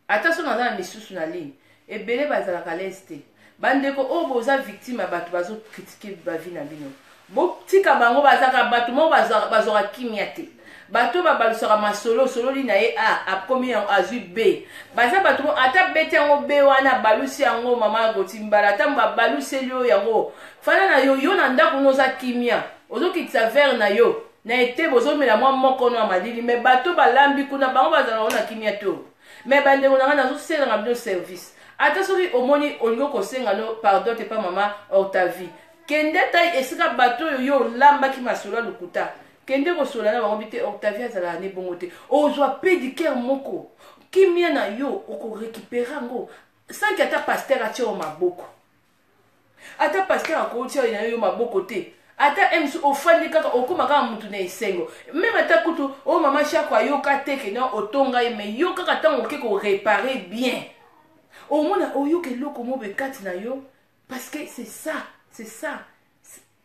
Ata soki naza na misusu na ligne ebele bazalaka alaise te. Ba ndeko oyo boza victime ya batu bazo critiquer ba vie na bino. Botika bango bazalaka batu moko bazwaka kimia te. Bato oyo babalusaka masolo osololi na ye A akomi yango azwi B. Baza bato moko ata beti yango B wana abalusi yango mama Goti Mbala ata babaluseli yo yango fanda na yo yo na ndako no oza kimia ozokitisa verre na yo na ete bozomela mwa moko no ya malili me bato balambi kuna bango bazala bango na kimia to me bandeko na ngai nazosenga bino service ata soki omoni olingi kosenga no pardon te pa mama octavie kende ata esika bato oyo yo olambaki masolo ya lokuta kende kosolola na bango bi te octavie azalaka ne bongo te ozwa pedicare moko kimia na yo okorekipere yango sanki ata paster atia yo maboko ata pasteur akotia na yo maboko te ata msu ofandi kaka okoma kaka mutu na esengo meme ata kutu oyo mama shako ayoka te ke no otonga ye mais yo kaka ntango oke korepare bien omona oyoka eloko moko ekati na yo parce que c'est ça c'est ça.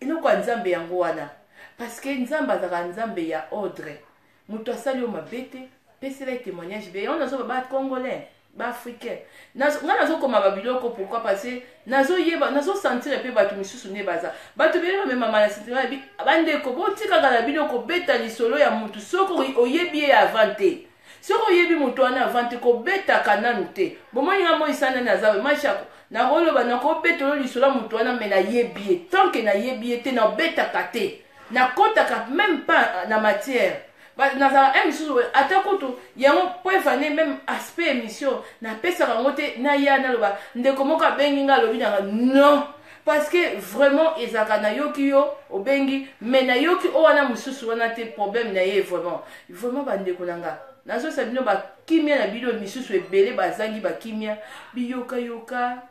Eloko ya Nzambe yango wana. Parce que Nzambe azalaka Nzambe ya ordre. Moto asali yo mabe te, pesela ye témoignage be. Yango nazo ba congolais, ba africain. Nga nazo koma ba biloko pourquoi? Parce que nazo yeba, nazo sentir pe bato misusu nde baza. Bato bele ba mema na sentiment bi bandeko botikaka na bino kobeta lisolo ya mutu soki oyebi ye avant te. Soki oyebi moto wana avant te, kobetaka nanu te. Bomoni nga moi sana naza we mashako. Nakoloba nakobetolo lisolo ya moto wana me nayebi ye. Tant que nayebi ye te, nabetaka te. Nakotaka même pas na matière. Nazala un misusu ata kutu yango preuve ane même aspect émission napesaka yango te naya naloba ndeko moko abengi nga alobi nanga non parce que vraiment ezalaka nayoki yo obengi mais nayoki oyo wana mosusu wana te problème na ye vraiment vraiment bandeko na nga nazosa bino bakimia na bino misusu ebele bazangi bakimia biyokayoka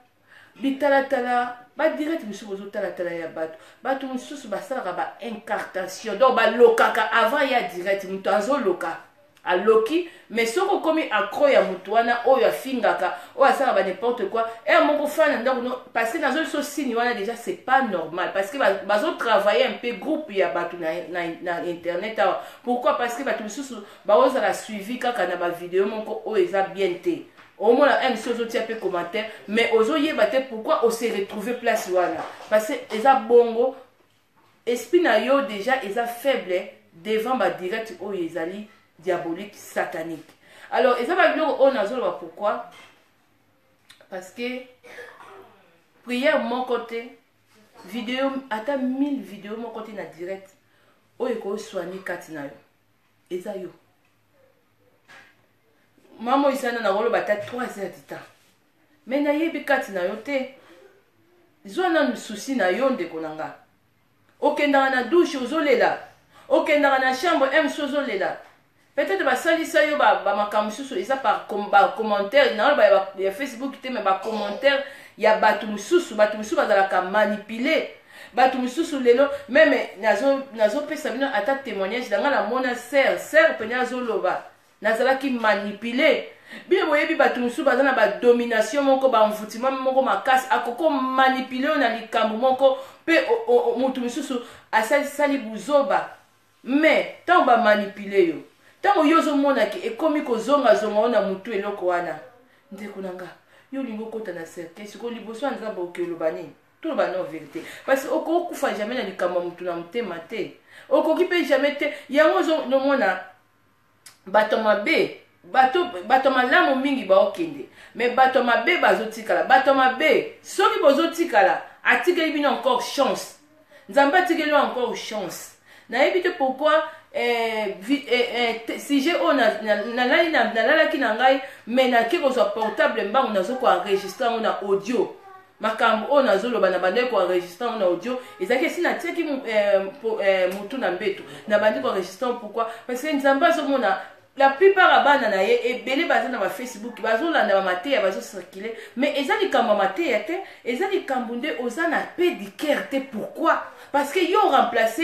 bitalatala badirect mosusu bozotalatala ya bato bato mosusu basalaka ba incartation donc balokaka avant ya direct moto azoloka aloki mais soki okomi accro ya motu wana oyo afingaka oyo asalaka ba n'importe quoi heure moko fa na ndako no parce que nazo biso signe wana déjà c'est pas normal parce que bazo travailler un peu groupe ya bato na, na, na internet awa. Pourquoi? Parce que bato mosusu baozala suivi kaka na bavideo moko oyo eza bien te. Omona mc ozotia mpe commentaire mais ozoyeba te pourquoi ose retrouver place wana parce que eza bongo esprit na yo déjà eza faible devant ba direct oyo ezali diabolique satanique. Alors eza ba biloko oyo nazoloba pourquoi? Parce que prière moko te, video ata 1000 video moko te na direct oyo ekosoigne kati na yo eza yo. Mama isana nakoloba ata 3 heures du temps mais nayebi kati na yo te. Zwa nanu souci na yo ndeko na nga. Okendaka na douche ozolela, okendaka na chambre mc ozolela, peut-être basalisa yo bamakambo mosusu eza par bacommentaire naloba ya Facebook te, mais bacommentaire ya bato mosusu. Bato mosusu bazalaka manipule, bato mosusu lelo meme nazopesa bino ata témoignage na ngai. Namona ser ser pene azoloba nazalaki manipule. Bino boyebi bato mosusu baza na badomination moko, bamvutima moko makasi, akoko manipule oyo na likambo moko mpe motu mosusu asalisali buzoba. Mais ntango bamanipule yo, ntango yo ozomonaki ekomi kozongazonga oyo na motu eloko wana, ndeko na nga, yo olingi okota na cercueil sikoyo liboso ya Nzambe oke oloba nini? Toloba no vérité parce que okokufa jamais na likambo ya motu na motema te, okoki mpe jamais te. Yango ozomona bato mabe, bato malamu mingi baokende mais bato mabe bazotikala. Bato mabe soki bozotikala, atikeli bino encore chance, Nzambe atikeli yo encore chance. Nayebi te pourquoi sujet oyo nalalaki na ngai mais nake kozwa portable mbangu, nazo koenregistre yango na audio. Makambo oyo nazoloba na bandaki koenregistre yango na audio, ezalaki esi natiaki motu na mbeto, nabandi koenregistre yango. Pourquoi? Parce que Nzambe azomona la plupart ya bana na ye ebele baza na bafacebook, bazolanda bamateya, bazocircule, mais eza likambo ya mateya te, eza likambo nde oza na paix du cœur te. Pourquoi? Parce que yo oremplace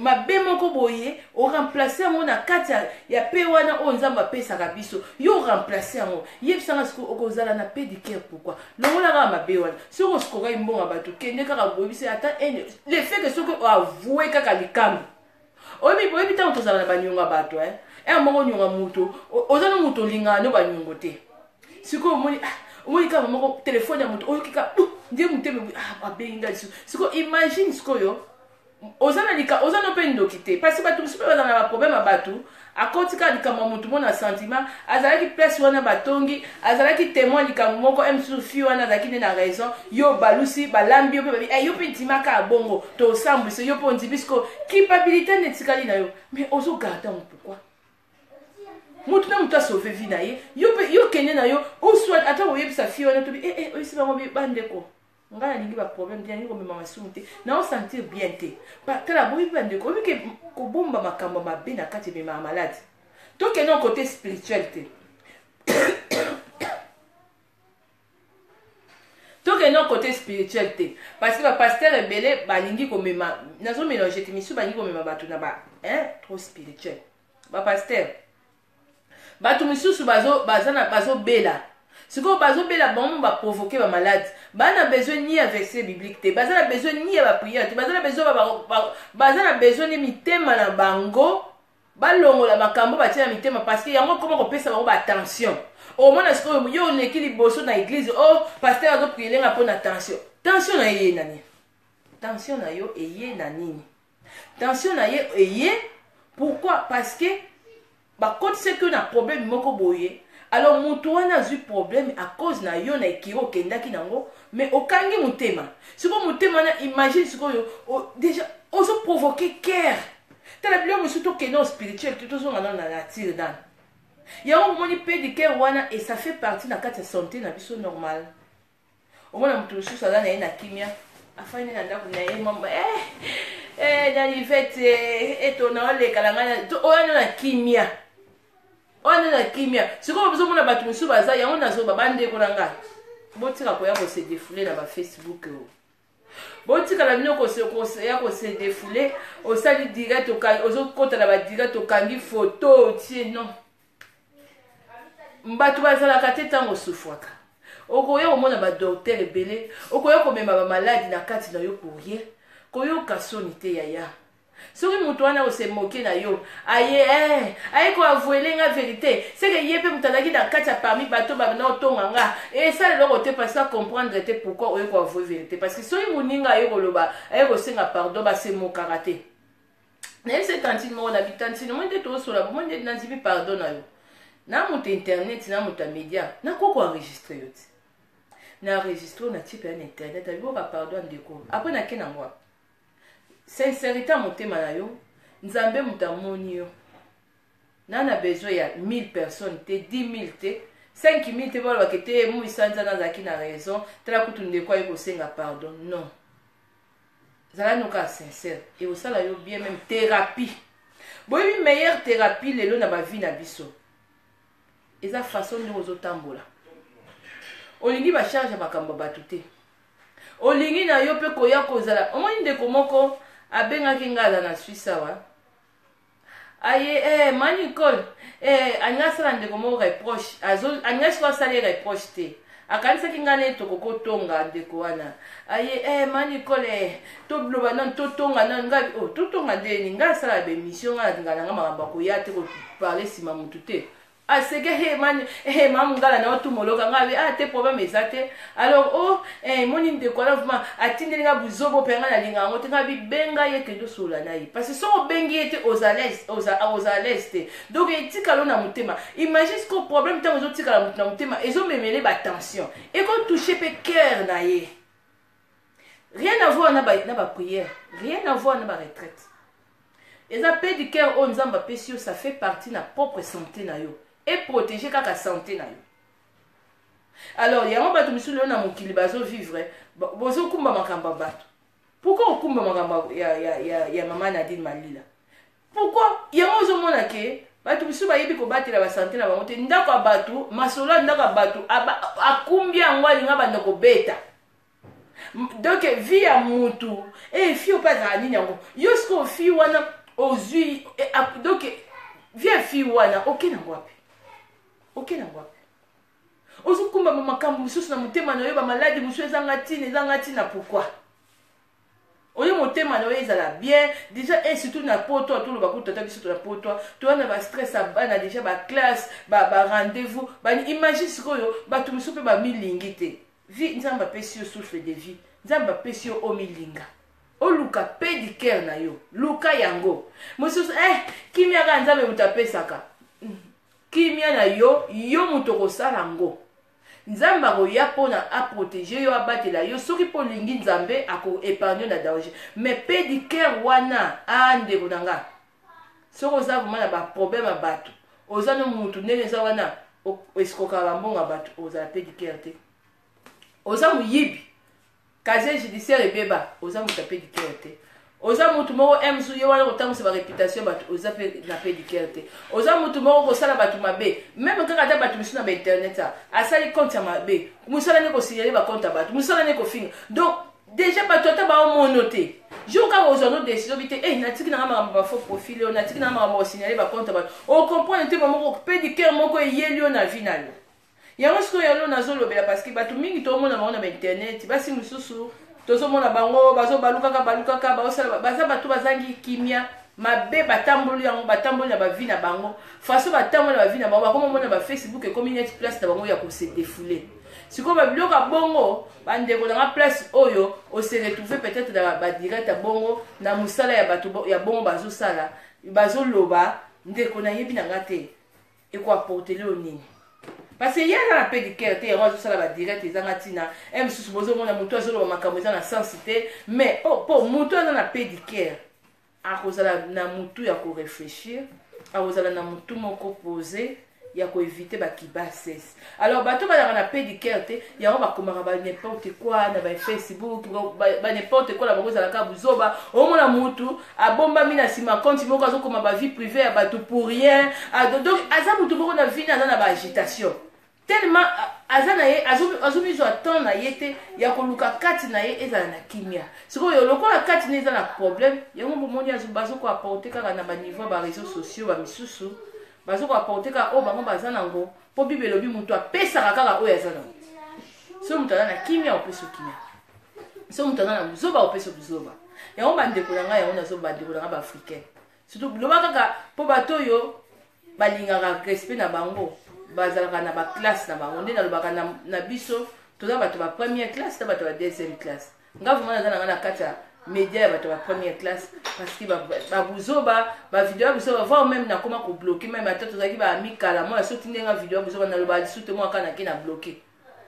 mabe moko boye, oremplace yango na kati ya pe wana oyo Nzambe apesaka biso, yo oremplace yango. Yebisanga sikoyo, okozala na paix du cœur pourquoi? Longola kaka mabe wana. Soki osikokaki mbongo ya bato, kende kaka boyebisa ata ene le fait que soki oavoue kaka likambo oyebi. Oyebi ntango tozala na baniongo ya bato, eh moko onionga moto, oza no moto olingaka no baniongo te. Sikoyo omoni, omoni kaka moko telefone ya moto, oyoki kaka nde motema abengi nga lisusu. Sikoyo imagine, sikoyo oza na lika, oza no mpe ndoki te, parce que bato mosusu mpe bazala na baproblème ya bato. Akoti kaka likambo ya motu mona sentiment, azalaki place wana batongi, azalaki témoin likambo moko e mosusu, fi wana azalaki nde na raison, yo balusi balambi yo mpe babi yo mpe ndima kaka bongo, tosambwisa yo mpe ondimi. Sikoyo culpabilité nde etikali na yo, mais ozogarde yango pourquoi? Motu na motu asauve vie na ye, yo mpe yo kende na yo, ou soit ata oyebisa fi wana tobi oyebisi bango bandeko ngai nalingi baproblème te, nalingi komema masumu te, naosentir bien te. Tala, boyebi bandeko, oyebi ke kobomba makambo mabe na kati ememaka maladi. Tokende na côté spirituel te, tokende na côté spirituel te, parce que bapasteur ebele balingi komema, nazomélange te, misu balingi komema bato na ba hein, trop spirituel. Bapasteur, bato misusu bazobela. Sikoyo bazobela bango baprovoke bamaladi. Baza na besoin ni ya verset biblique te, baza na besoin ni ya baprière te, baza na besoin baza na besoin ni mitema na bango balongola makambo batie na mitema, parce que yango ekoma kopesa bango batension. Omona sikoyo yo oleki liboso na église, oh, pasteur azopriele nga mpo na tension. Tension na ye eye na nini? Tension na yo eye na nini? Tension na ye eye pourquoi? Parce que bakotisaki yo na problème moko boye. Alors motu wana azwi problème à cause na yo, na ekiri okendaki nango, mais okangi motema. Sikoyo motema wana, imagine sikoyo déjà ozoprovoke cœur. Tala biloko mosusu, tokende au spirituel te, tozonga nano na nature nano. Yango omoni paix du cœur wana, et ça fait partie na kati ya santé na biso normal. Omona moto mosusu aza na ye na kimia, afandi na ndako na ye, mama na livete eto na oleka na ngai oyo na kimia, oyo na kimia. Sikoyo bozomona bato mosusu baza yango. Nazoba bandeko na ngai, botika koya kose défouler na bafacebook oyo. Botikala bino koya kose défouler, osali direct, ozokota na badirect, okangi photo, otie. Non, bato bazalaka te. Ntango osufwaka, okoya komona badocteur ebele, okoya komema bamaladi na kati na yo pour rien. Koyoka soni te, yaya. Soki moto wana ose moke na yo, aye aye koavouer nga vérité, seke ye mpe moto azalaki na kati ya parmi bato babanda kotonga nga, esala eloko te, parce que acomprendre te pourquoi oye koavouer vérité. Parce que soki moninga aye koloba, aye kosenga pardon, basemokaka te. Nayebisa tantine moko na bitantine moi nde tosola bomoi nde nandimi pardon na yo na moto internet, na moto ya média, nakoki koenregistre yo te. Na enregistre na tie mpe na internet, abiboka pardon ya ndeko. Après nake nango wapi? Sincérité ya motema na yo, Nzambe moto amoni yo. Na besoin ya 1000 personnes te, 10 000 te, 5 000 te, balobaka te moi sanza nazalaki na raison, tala kutu ndeko aye kosenga pardon. Non, zala noka sincère, ekosala yo bien. Même thérapie, boyebi meilleure thérapie lelo na bavie na biso eza façon ndenge ozotambola. Olingi bacharge ya makambo ya bato te, olingi na yo mpe koya kozala. Omoni ndeko moko abengaki ngai, aza na Swisse awa, aye ma Nicole, alingi asala ndeko moko reproche. Alingi siko asala ye reproche te, akanisaki ngai na ye tokokotonga ndeko wana. Aye ma Nicole, toloba nanu, totonga nanu. Ngai, oh, totonga ndeni? Ngai asala baémission, ngai nalinga nanga makambo akoya te, koparle nsima motu te. Aseke he mani he mamu ngala na otumoloka ngai ah te, problème eza te. Alors oh, moni ndeko wana vraiment atindeli nga buzobo mpe ngai nalinga yango te. Ngai bibenga ye, kende osolola na ye, parce que soki obengi ye te, oza à l'aise te. Donc etikala na motema. Imagine siko problème ntango ezotikala moto na motema, ezomemele batension, ekotouche mpe cœur na ye. Rien à voir na baprière, rien à voir na baretraite. Eza paix du cœur oyo Nzambe apesi yo, ça fait partie na propre santé na yo, eprotege kaka santé na yo. Alors yango bato misusu lelo na mokili bazovivre, bozokumba makambo ya bato. Pourquoi okumba makambo ya mama Nadine Malila? Pourquoi? Yango ozomona ke bato misusu bayebi kobatela basanté na bango te. Ndako ya bato, masolo ya ndako ya bato akumbi yango, alinga banda kobeta. Donc vie ya mutu fille mpe azala nini yango? Yo sikoyo fille wana ozwi donc vie ya fille wana, oke nango wapi? Oke nango wapi? Ozokumbama makambo mosusu na motema na yo, bamaladi mosusu ezanga ntina, ezanga ntina. Pourquoi? Oyo motema na yo ezala bien déjà, et surtout na poto. Toloba kutu tata biso na poto, toya na bastress ya bana déjà, baclasse, barendez-vous ba imagine sikoyo bato mosusu mpe bamilingi te. Vie, Nzambe apesi yo souffle de vie, Nzambe apesi yo omilinga, oluka paix du cœur na yo, luka yango. Mosusu kimia kaka Nzambe moto apesaka kimia na yo, yo moto okosala yango. Nzambe akoya mpona aprotéger yo, abatela yo. Soki mpo olingi Nzambe, akoépargne na danger. Mais paix du cœur wana, a ndeko na nga, soki oza vraiment na baproblème ya bato, oza no mutu ndenge eza wana, esikokaka bambongo ya bato, ozala paix du cœur te. Oza moyibi, casier judiciaire ebeba, oza moto ya paix du cœur te. Oza mutu moko msu ye wana kotambwisa baréputation bato, oza mpe na paix du cœur te. Oza mutu moko kosala bato mabe, même kaka ata bato misusu na bainternet, a asali compte ya mabe, mosala nde kosignale bacompte ya bato, mosala nde kofinga. Donc déjà bato ata baomono te. Jour kaka ozwa no décision bi te, natiki nanga makambo bafaux profil oyo, natiki nanga makambo kosignale bacompte ya bato, ocomprendre te. Moko paix du cœur moko eyeli yo na vie na yo. Yango sikoyo yango nazolobela parce que bato mingi tomona bango na bainternet, basi mosusu tozomona bango bazobalukaka balukaka, baosala, baza bato bazangi kimia mabe. Batamboli yango, batamboli na bavie na bango, façon batamboli na bavie na bango, bakoma mona bafacebook ekomi neti place na bango ya kose défouler. Sikoyo babiloko ya bongo, bandeko nanga, place oyo ose retrouve peut-être na badirect ya bongo, na mosala ya bato ya bongo bazosala, bazoloba, ndeko, nayebi na nga te ekoapporter yo nini, parce que ye aza na paix du cœur te. Yango azosala badirect ezanga ntina. E mosusu bozomona motu azoloba makambo eza na sens te, mais po motu aza na paix du cœur akozala na motu ya koréfléchir, akozala na motu moko posé ya koéviter bakibases. Alors bato bazalaka na paix du cœur te, yango bakomaka ba n'importe quoi na bafacebook, ba n'importe quoi na bango ezalaka buzoba. Omona mutu abombami na nsima compte moko, azokoma bavie privée ya bato pour rien. Donc aza mutu moko na vie, aza na baagitation tellement aza na ye, azomizwa temps na ye te ya koluka kati na ye ezala na kimia. Sikoyo lokola kati na ye eza na problème, yango bomoni bazokoapporter kaka na baniveau ya baréseaux sociaux, bamisusu bazokoapporter kaka oyo bango baza nango, mpo Bible elobi moto apesaka kaka oyo aza nango. So moto aza na kimia, opesa kimia. So moto aza na buzoba, opesa buzoba. Yango bandeko na ngai, yango nazo bandeko na ngai baafricain surtout, loba kaka mpo bato oyo balingaka respect na bango, bazalaka na baclasse na bango. Nde nalobaka na biso toza bato ba première classe na bato ba deuxième classe. Nga vraiment naza na ngai na kati ya média ya bato ba première classe, parce que babuzoba, bavideo ya buzoba, voire même nakoma kobloquer. Même ata tozalaki baamikala mwa, soki ndenge video ya buzoba, naloba lisusu te. Mwa kaka nake na bloquer,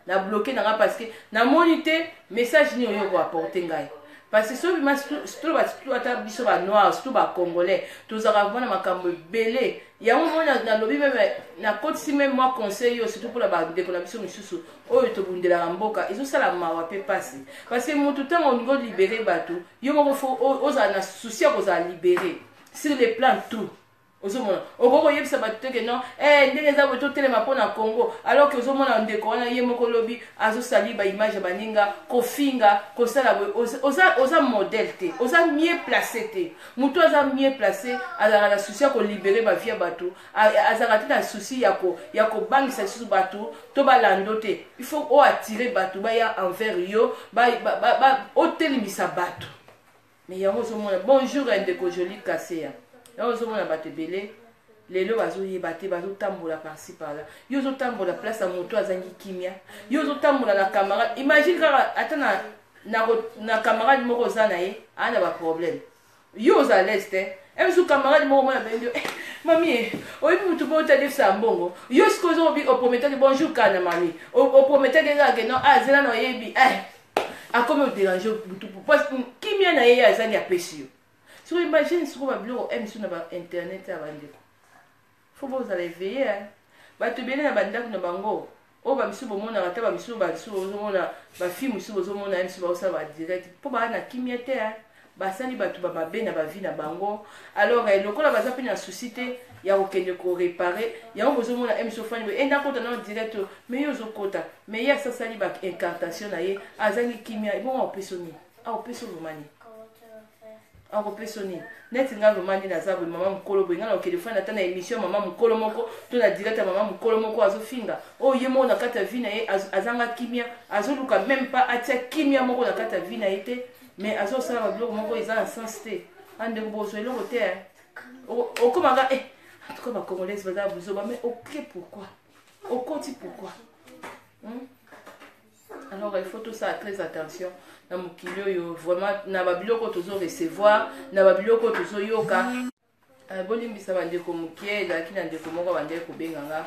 na bloquer na nga, parce que namoni te message nini oyo koapporter ngai. Parce que soki toloba ata biso banoir, surtout bacongolais, tozalaka vraiment na makambo ebele. Yango moi nalobi même, nakotisi même mwa conseil oyo surtout mpona bandeko na biso misusu oyo tobundelaka mboka. Ezosala mawa mpe pasi, parce que motu ntango olingi olibérer bato, yo moko faut ozala na souci ya kozala libéré sur le plan tout. Ozomona, okoki koyebisa bato te ke non, ndenge eza boye, totelema mpo na Congo, alors ke ozomona ndeko wana ye moko lobi azosali baimage ya baninga, kofinga, kosala boye. Oza modèle te, oza mieux placé te. Motu aza mieux placé azalaka na souci ya kolibérer bavie ya bato, azalaka te na souci ya kobangisa lisusu bato to balando te. Il faut oattirer bato baya envers yo, otelemisa bato. Mais yango ozomona, bonjour ya ndeko Joli Kaseya, yango ozomona bato ebele lelo bazoyeba te, bazotambola par-ci par-là. Yo ozotambola place ya moto azangi kimia, yo ozotambola na camarade. Imagine kaka ata na camarade moko oza na ye, aa na baproblème, yo oza à l'aise te. Emisu camarade moko mona bendi eh, mami e oyebi motu moko te ya mbongo. Yo sikoyo ozokobi oprometaki, bonjour kana mami, oprometaki kaka ke non, azela na oyebi eh, akomi odéranger butu, kimia na ye ye azangi, apesi yo. Sikoyo imagine sikoyo babiloko emisu na bainternet ya bandeko. Faut bozala éveillé. Bato ebele na bandako na bango oyo bamisusu bomonaka, ata bamisusu bamisusu bozomona bafilme mosusu, bozomona ye misusu baosala badirect mpo baa na kimia te, basali bato bamabe na bavie na bango. Alors lokola baza mpe na souci te ya kokende koréparer yango, bozomona emiso ofandi boye, nakota nano direct, mais ye ozokota, mais ye asasali baincantation na ye, azangi kimia. Ebongo akopesa nini? Akopesa vraiment nini? Akopesa nini? Neti ngai vraiment nde naza boye, mama mokolo boye, ngai na telefone, ata na émission mama mokolo moko to na direct ya mama mokolo moko azofinga oyo, ye moko na kati ya vie na ye azanga kimia, azoluka même pas atia kimia moko na kati ya vie na ye te, mais azosala babiloko moko eza na sens te. Bandeko, bozwa eloko te, okomaka eh, en tout cas bacongolaise baza buzoba. Mais ok, pourquoi okoti? Pourquoi? Alors il faut tosala très attention na mokili oyo, vraiment, na babiloko tozo recevoir, na babiloko tozoyoka. Bolimbisa bandeko, mokie ezalaki na ndeko moko bandeki kobenga nga,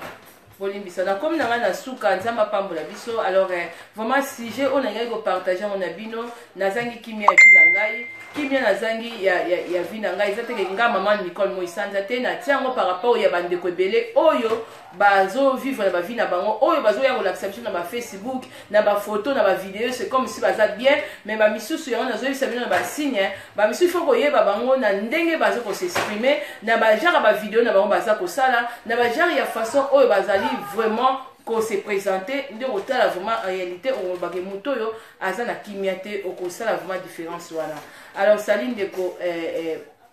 bolimbisa. Nakomi na ngai na suka. Nzambe apambola biso. Alors vraiment sujet oyo nalingaki kopartager yango na bino, nazangi kimia ya vie na ngai. Kimia nazangi ya vie na ngai eza teke nga mama Nicole Moisanza te, natia yango par rapport ya bandeko ebele oyo bazovivre na bavie na bango, oyo bazoya kolakisa biso na bafacebook, na bafoto, na bavideo, c'est comme si baza bien, mais bamisusu, yango nazoyebisa bino na basigne, bamisusu faut koyeba bango na ndenge baza kos'exprimer, na bagenre ya bavideo na bango baza kosala, na bagenre ya façon oyo bazali vraiment kose présenter. Nde kotala vraiment en réalité, okolobake moto oyo aza na kimia te, okosala vraiment différence wana. Alors sali ndeko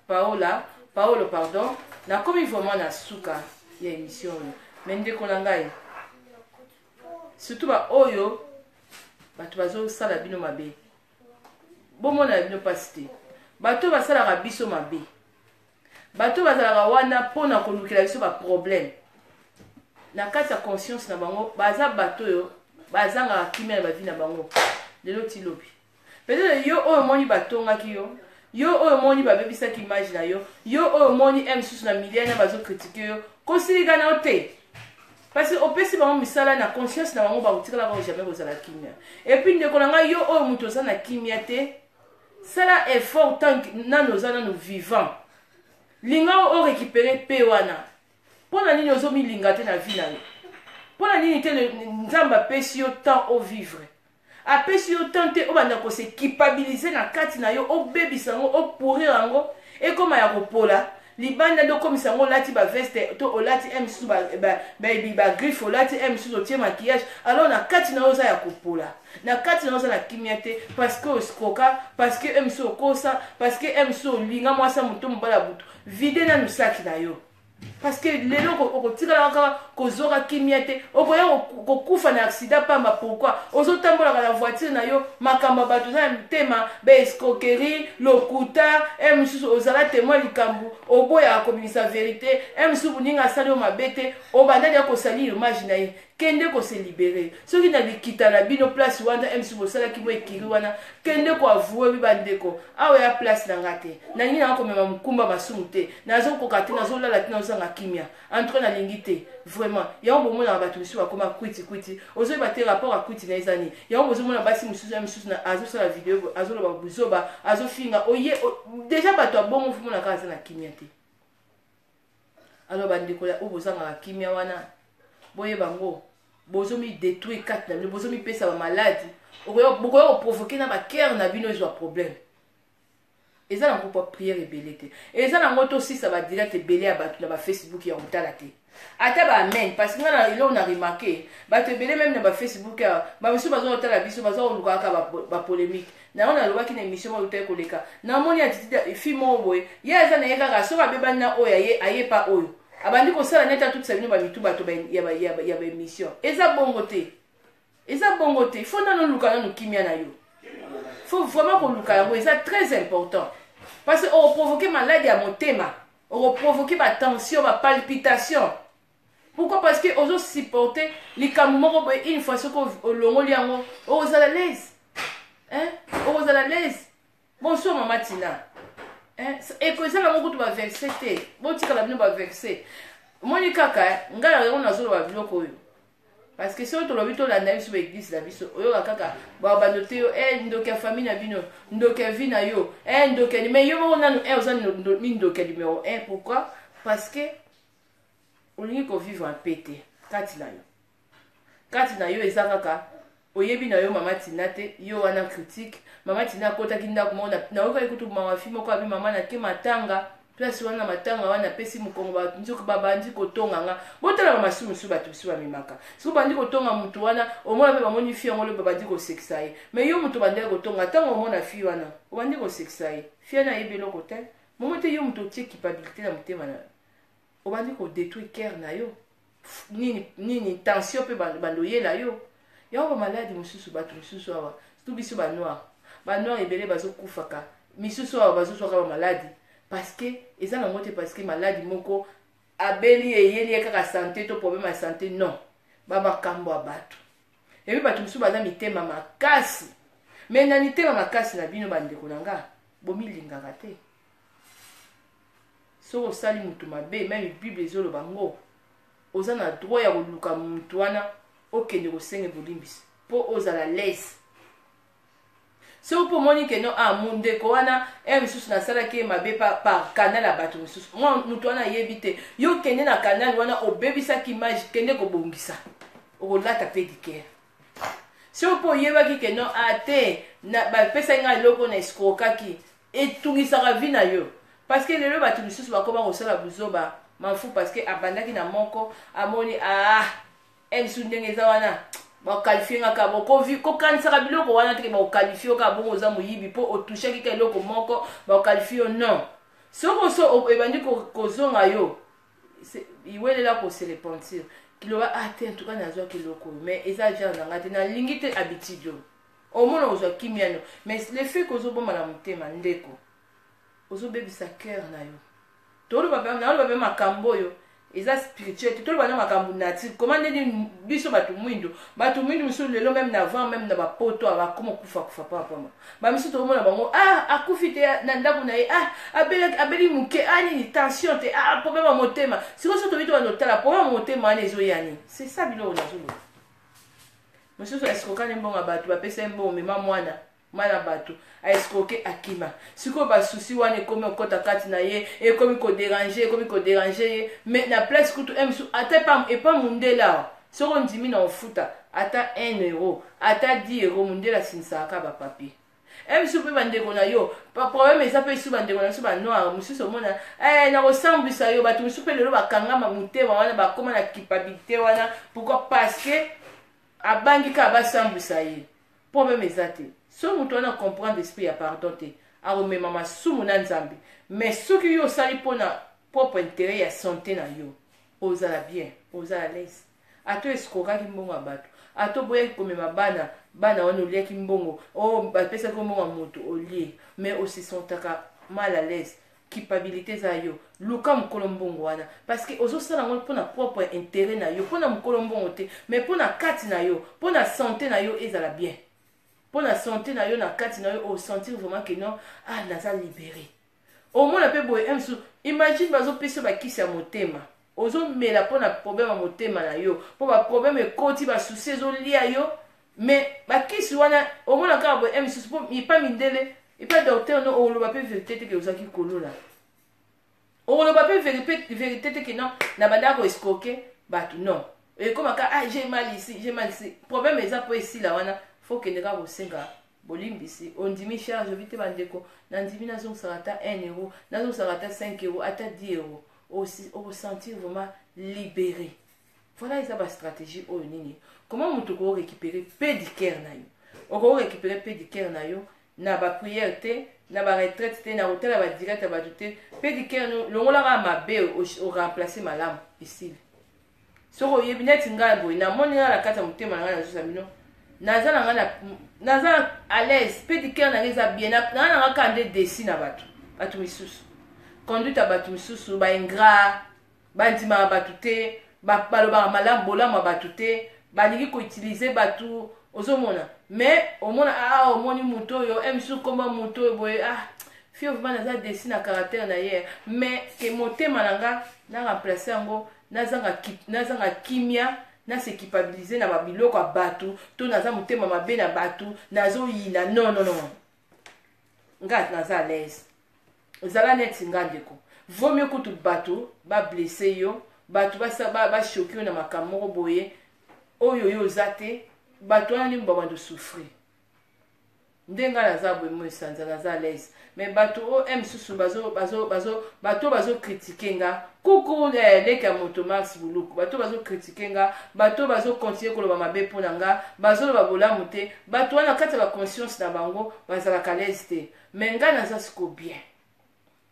Paola, Paolo, pardon, nakomi vraiment na suka ya émission oyo. Mais ndeko na ngai, Surtout ba oyo bato bazosala bino mabe. Bomona bino pasi te. Bato basalaka biso mabe. Bato bazalaka wana mpo na kolukela biso ba problème. Na kati ya conscience na bango baza bato oyo bazangaka kimia na ba vie na bango. Lelo ti lobi. Peut-être yo oyo omoni batongaki yo, yo oyo omoni babebisaki image na yo, yo oyo omoni m susu na milieu na bazo critiquer yo, kosilika na yo te. Parce que opesi bango misala na conscience na bango bakotikala kaka jamais kozala kimia. Et puis ndeko na ngai yo oyo moto oza na kimia te, sala effort tant que nanu oza nanu vivant. Linga o récupérer pe wana. Mpo na nini ozomilinga te na vie na yo? Mpo na nini te Nzambe apesi yo temps o vivre? Apesi yo temps te obanda ko se culpabiliser na kati na yo, obebisa yango, o pourrir yango, ekoma ya kopola libanda nde okomisa yango olati ba veste to olati un mosusu ba, ba, ba, ba griffe olati un mosusu otie maquillage, alors na kati na yo oza ya kopola, na kati na yo oza na kimia te parce que osikoka, parce que un mosusu okosa, parce que un mosusu olinga mwasi ya moto mobali ya butu. Vide nanu saki na yo. Parce que lelo okotikala kaka kozwaka kimia te, okoya kokufa na accident pamba. Pourquoi ozotambolaka na voiture na yo, makambo ya bato oza na mitema, ba escroquerie, lokuta, e mosusu ozala témoin likambo, oboyaka kobimisa verité, e mosusu moninga asali yo mabe te, obanda deja kosali image na ye. Kende ko se liberer. Soki na likita na bino place wana e mosusu bosalaki mwa ekiri wana, kende ko avouer bi bandeko, awa ya place na nga te, nalingi nanga komema mokumba masumu te, nazokoka te, nazolala te, nazozanga kimia, en tout cas nalingi te vraiment. Yango bomonaka bato mosusu bakoma kwiti kwiti, ozoyeba te rapport ya kwiti na eza nini. Yango bozomona basi mosusu ya mosusu azosala video, azoloba buzoba, azofinga oye deja bato ya bongo, fomonaka aza na kimia te. Alors bandeko ya oyo bozangaka kimia wana, boyeba ngo bozomi détruire kati na bino, bozomipesa ba maladi, bokoya koprovoke na bakere na bino ezwa problème. Eza nango mpo prière ebele te, eza nango tosisa ba direct ebele ya bato na ba Facebook ya kotala te, ata ba amen. Parce que nga na eloko na remarqué, bato ebele meme na ba Facebook awa, bamisusu baza kotala biso, baza koluka kaka ba polémique. Na yango nalobaki na émission moko eutaki koleka, namoni attitude fille moko boye, ye aza na ye kaka soki abebani na oyo aye, aye pa oyo abandi kosala neti atutisa bino bamitu bato ya ba émission. Eza bongo te, eza bongo te. Faut nano oluka nano kimia na yo, faut vraiment koluka yango, eza très important. Parce que okoprovoke maladi ya motema, okoprovoke ba tension, ba palpitation. Pourquoi? Parce que ozo supporter likambo moko boye, une fois soki olongoli yango okozala l'aise, hein, okozala l'aise. Bonsoir mama Tina, hein, eko eza nango kutu ba verset te, botikala bino ba verset. Omoni kaka ngai na yango nazoloba biloko oyo parce que soki tolobi tolanda biso ba église na biso, oyoka kaka babando te yo, ndoki ya famille na bino, ndoki ya vie na yo, ndoki ya, mais yo moko nanu, oza mindoki ya numéro 1. Pourquoi? Parce que olingi kovivre un peu te kati na yo, kati na yo eza kaka oyebi na yo mama Tina te, yo wana critique mama Tina akotaki ndako moko, nayokaki kutu mama fi moko abi mama nake matanga place wana, matanga wana apesi mokongo, bato nzoki babandi kotonga nga. Botala ba masumu mosusu bato mosusu bamemaka, soki bandi kotonga motu wana, omona mpe bamoni fi yango lobi babandi kosekisa ye. Mais yo moto obandaki kotonga, ntango omona fi wana obandi kosekisa ye, fi wana ayebi eloko te, momo te yo moto otie culpabilité na motema na yo, obandi kodétruire cœur na yo, nini nini, tension mpe bando oyela yo yango, bamaladi mosusu. Bato mosusu awa, surtout biso banoir, banoir ebele bazokufaka, misusu awa bazozwaka bamaladi parce que eza nango te, parce que maladi moko abeli eyeli ye kaka santé to problème ya santé, non, bamakambo ya bato. Ebi bato mosusu baza mitema makasi, mais na mitema makasi na bino, bandeko na nga, bomilingaka te. Soki osali mutu mabe, meme Bible ezoloba ngo, oza na droit ya koluka mutu wana, okende kosenge bolimbisi mpo ozala lese. Soki mpo omoni ke no, ah, ndeko wana e mosusu nasalaki ye mabe par canal ya bato mosusu, mwa motu wana ayebi te, yo kende na canal wana obebisaki image, kende kobongisa, okolata mpe dikere. Soki mpo oyebaki ke no, ah, te, bapesaki ngai eloko na escrokaki, etungisaka vie na yo. Parce que lelo bato misusu bakoma kosala buzoba mafu, parce que abandaki na moko, amoni, ah, msu ndenge eza wana, baqualifie nga kaka. Kokanisaka biloko wana teke bakoqualifie yo kaka bongo, oza moyibi mpo otouchaki ka eloko moko, bakoqualifie yo, non. Soki oso ebandi kozonga yo, iwelela kose repentir. Kiloba ah te, en tout cas nazwaki eloko oyo, mais eza genre na ngai te, nalingi te habitude oyo. Omona ozwa kimia no, mais le fait kozobomba na motema, ndeko, ozobebisa cœur na yo. Toloba mpe, naloba mpe makambo oyo eza spirituel te, toloba na makambo nature. Koma ndeni biso bato mwindo, bato mwindo mosusu lelo meme na avant, meme na bapoto bakoma kufa kufa pamba. Bamisusu tokomona bango, ah, akufi te na ndako na ye, ah, abeli, abeli moke, ah, nini, tension te, ah, problème ya motema. Sikoyo so tobi tobanda otala problème ya motema wana ezoya nini? C'est ça biloko nazoloba. Mosusu escrokani mbongo ya bato, bapesa ye mbongo, mema mwana, mwana bato aescroke, akima. Sikoyo basusi wana ekomi okɔta kati na ye, ekomi koderange, ekomi koderange ye. Mais na place kutu mosusu ata epa mundele awa, soki ondimi na ofuta ata 1 euro, ata 10 euro, mundele asinisaka kaka bapapier. Mosusu mpe bandeko na yo, problème eza mpe lisusu bandeko na biso banoir mosusu, omona na kosambwisa yo. Bato mosusu mpe lelo bakangama motema wana, bakóma na culpabilité wana. Pourquoi? Parce que abangi kaka basambwisa ye. Problème eza te. Soki moto wana comprendre esprit ya pardon te, akomema masumu na Nzambe. Mais soki yo osali mpona propre intérêt ya santé na yo, ozala bien, ozala l'aise. Ata escrokaki mbongo ya bato, ata oboyaki komema bana, bana wana oliaki mbongo o bapesaki mbongo ya moto olie, mais osesentaka mal à l'aise, culpabilité eza yo. Luka mokolo mbongo wana, parce que ozosala yango mpona propre intérêt na yo, mpona mokolo mbongo te, mais mpona kati na yo, mpona santé na yo ezala bien, mpona santé na yo na kati na yo, osentir vraiment que non, ah, naza libéré. Omona mpe boye mosusu, imagine bazopesa bakisi ya motema, ozomela mpona problème ya motema na yo, mpo baproblème ekoti, basusi ezolia yo, mais bakisi wana omona kaka boye mosusu, mpo epa mindele, epa docteur no, oloba mpe vérité te ke ozalaki kolona, okoloba mpe vérité te ke non, na bandaka koescroquer bato. Non, ekomaka ah, j'ai mal ici, j'ai mal ici. Problème eza mpo esila wana, faut kende kaka kosenga bolimbisi, ondimi charge, obi te bandeko, nandimi, nazongisaka ata 1 euro, nazongisaka ata 5 euro, ata 10 euro, okosentir vraiment libéré. Voilà, eza bastratégie oyo nini, comment moto okorécupérer paix du cœur na yo. Okorécupérer paix du cœur na yo na baprière te, na baretraite te, na kotala badirect ya bato te. Paix du cœur, longolaka mabe, oremplace malamu, esili. Soki oyebi neti ngai boye, namoni ngai na kati ya motema na ngai, nazosa bino, naza na ngai, naza à l'aise, paix du cœur na ngai eza bien. Ngai na ngai kaka nde desi na bato, bato misusu, conduite ya bato misusu, baingrat, bandimaka bato te, balobaka malamu bolamu ya bato te, balingi koutiliser bato. Ozomona, mais omona, ah, omoni moto oyo mosusu, komba moto oyo boye, ah, fille, vraiment naza desi na caractère na ye, mais ke motema na nga na remplace yango, nazanga kimia, nase culpabiliser na babiloko ya bato, to naza motema mabe na bato, nazoyina. Non, non, non, nga naza à l'aise. Ezala neti nga, ndeko, vaut mieux kutu bato bablesse yo, bato bachoquer yo na makambo moko boye oyo yo oza te, bato wana nini babanda souffrir. Nde ngai naza boye, mo esanza naza à l'aise. Mais bato oyo mosusu, bato oyo bazocritiquer nga, kuku leki ya moto Mars Buluku, bato oyo bazocritiquer nga, bato oyo bazocontinuer koloba mabe mpo na nga, bazoloba bolamu te, bato wana kati ya baconscience na bango bazalaka l'aise te. Mais ngai naza siko bien,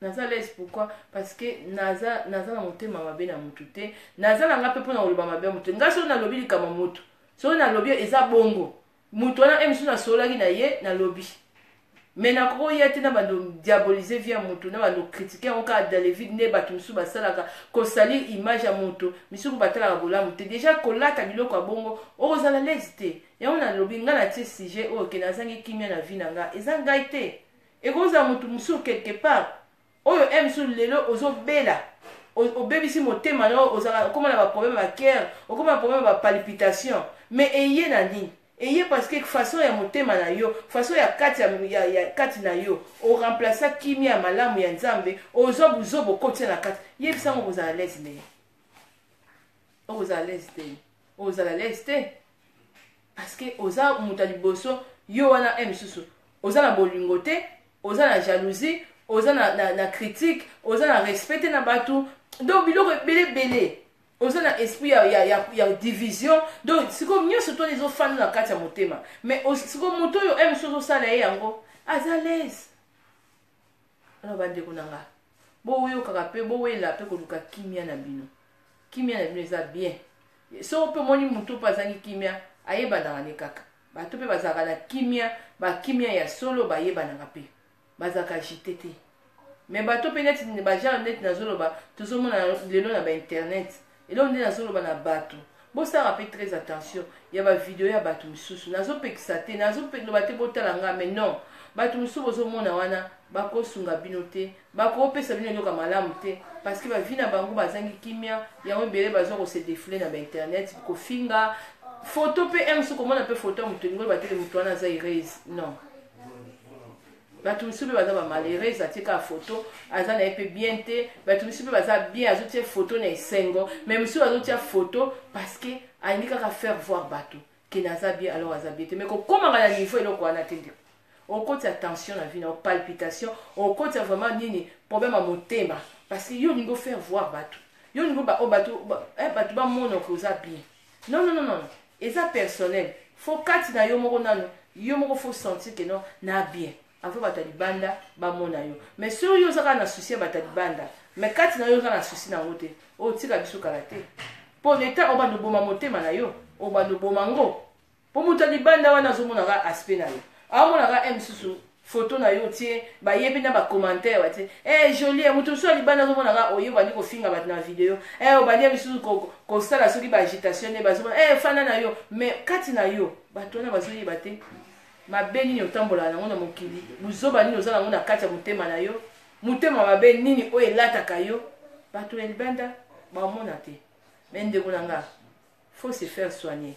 naza l'aise. Pourquoi? Parce que naza na motema mabe na motu te, naza na nga mpe mpona koloba mabe ya motu te. Ngai soki nalobi likambo motu, soki nalobi eza bongo, motu wana mosusu nasololaki na ye, nalobi, mais nakokoya te na bando diaboliser vie ya motu, na bando critiquer yango kaka dans le vide. Nde bato mosusu basalaka kosalir image ya motu misusu, batalaka bolamu te. Déjà kolata biloko ya bongo, okozala l'aise te. Yango nalobi, ngai natie sujet oyo ke nazangi kimia na vie na nga. Eza ngai te, ekozala motu mosusu quelque part oyo mosusu lelo ozobela, obebisi motema na yo, ozala okóma na baproblème ya cœur, okóma na problème ya bapalpitation. Mais eye na nini? Eye parce que façon ya motema na yo, façon ya kati ya kati na yo, oremplaça kimia ya malamu ya Nzambe, ozwa buzoba, okotia na kati. Yebisango, kozala l'aise ndenge okozala l'aise te, ozala l'aise te, parce que oza moto ya liboso yo wana mosusu oza na bolingo te, oza na jalousie, oza na critique, oza na respect te na bato. Donc biloko ebele ebele, oza na esprit ya division. Donc sikoyo nyonso twana ezofanda na kati ya motema. Mais sikoyo moto oyo mosusu ozosala ye yango aza l'aise. Alors bandeko na nga, boyokaka mpe bowela mpe koluka kimia na bino. Kimia na bino eza bien. Soko mpe omoni moto mpe azangi kimia, ayebanaka ne kaka. Bato mpe bazalaka na kimia, bakimia ya solo bayebanaka mpe. Bazalaka agite te. Mais bato mpe neti ba genre neti nazoloba, tozomona lelo na ba internet. Eloko nde nazoloba na bato, bosalaka mpe très attention ya ba video ya bato misusu. Nazopekisa te, nazoloba te botala nga, mais non, bato mosusu bozomona wana bakosunga bino te, bakopesa bino eloko ya malamu te, parce que ba vie na bango bazangi kimia. Yango ebele bazwa kose défouler na ba internet, kofinga photo mpe mosusu, komona mpe photo ya moto, elingi oloba te moto wana aza heureuse. Non, bato mosusu mpe baza bamalheureuse, atie kaka photo, aza na ye mpe bien te. Bato mosusu mpe baza bien, azotia photo na esengo, mais mosusu azotia photo parce que alingi kaka faire voir bato ke naza bien, alors aza bien te. Mais kokomaka na niveau eloko wana te, ndeko. Okotia tension na vie na palpitation, okotia vraiment nini, problème ya motema, parce que yo olingi ofaire voir bato, yo olingi bato bamona ke oza bien. Non, non, non, non, eza personnel. Faut kati na yo moko nano, yo moko faut sentir ke non, na bien, avant bato ya libanda bamona yo. Mais soki yo oza kaka na souci ya bato ya libanda, mais kati na yo oza na souci nango te, oyo tika biso kala te, mpo leta obanda oboma motema na yo, obanda oboma ngo, mpo moto ya libanda wana azomonaka aspect na yo, aomonaka e mosusu photo na yo tie, bayebi na bacommentaire batie eh jolie. Moto mosusu ya libanda azomonaka oyo obandi kofinga bato na video, eh obandi ya misusu kosala soki baagitation nde bazomona, eh fanda na yo. Mais kati na yo, bato wana bazoyeba te mabe nini otambolaka nango na mokili, buzoba nini oza nango na kati ya motema na yo, motema mabe nini oyo elataka yo. Bato ya libanda bamona te. Mais ndeko na nga, faut se faire soigner.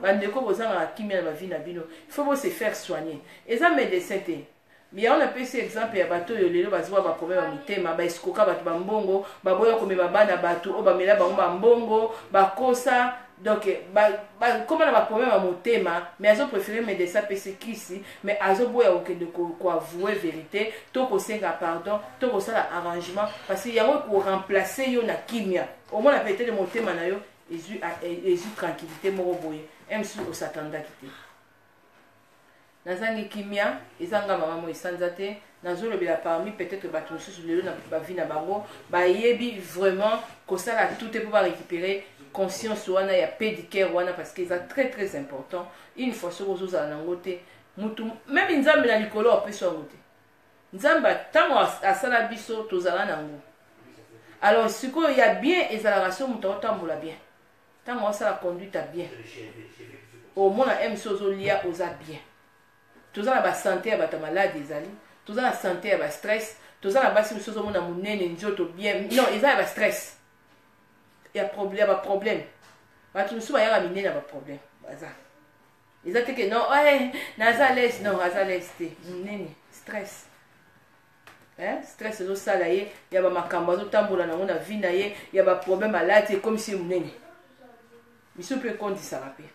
Bandeko bozangaka kimia na bavie na bino, faut bo se faire soigner. Eza médecin te. Yango napesi exemple ya bato oyo lelo bazwa baproblème ya mitema, baescroquer bato bambongo, baboya komema bana bato oyo bamela bango bambongo, bakosa. Donc bakóma na baproblème ya motema, mais azopréféré médecin apesi kisi, mais azoboya kokende koavouer vérité to kosenga pardon to kosala arrangement, parce que yango koremplace yo na kimia. Omona peut-être motema na yo ezwi tranquillité moko boye, msu osatandaki te. Nazangi kimia, eza nga mama mo esanza te. Nazolobela parmi peut-être bato mosusu lelo na bavie na bango bayebi vraiment kosala tout te mpo barécupérer conscience wana ya paix du cœur wana, parce que eza très très important. Une fois soki ozozala nango te, mutu même Nzambe na likolo apesi yango te. Nzambe ntango asala biso, tozala nango. Alors sikoyo ya bien ezalaka so moto aotambola bien, ntango aosala conduite ya bien, omona mc ozolia, oza bien. Toza na basanté ya bato ya maladi, ezali toza na santé ya bastress. Toza na basi mosusu ozomona monene, nzoto bien, non, eza ya bastress, ya baproblème. Bato mosusu bayaka minene ya baproblème, baza eza te ke non, eh, naza lese, non, aza lese te, monene, stress, eh? Stress ezosala ye ya bamakambo azotambola nango na vie na ye, ya baproblème alati, ekomisi ye monene. Misu mpe ekondisaka mpe.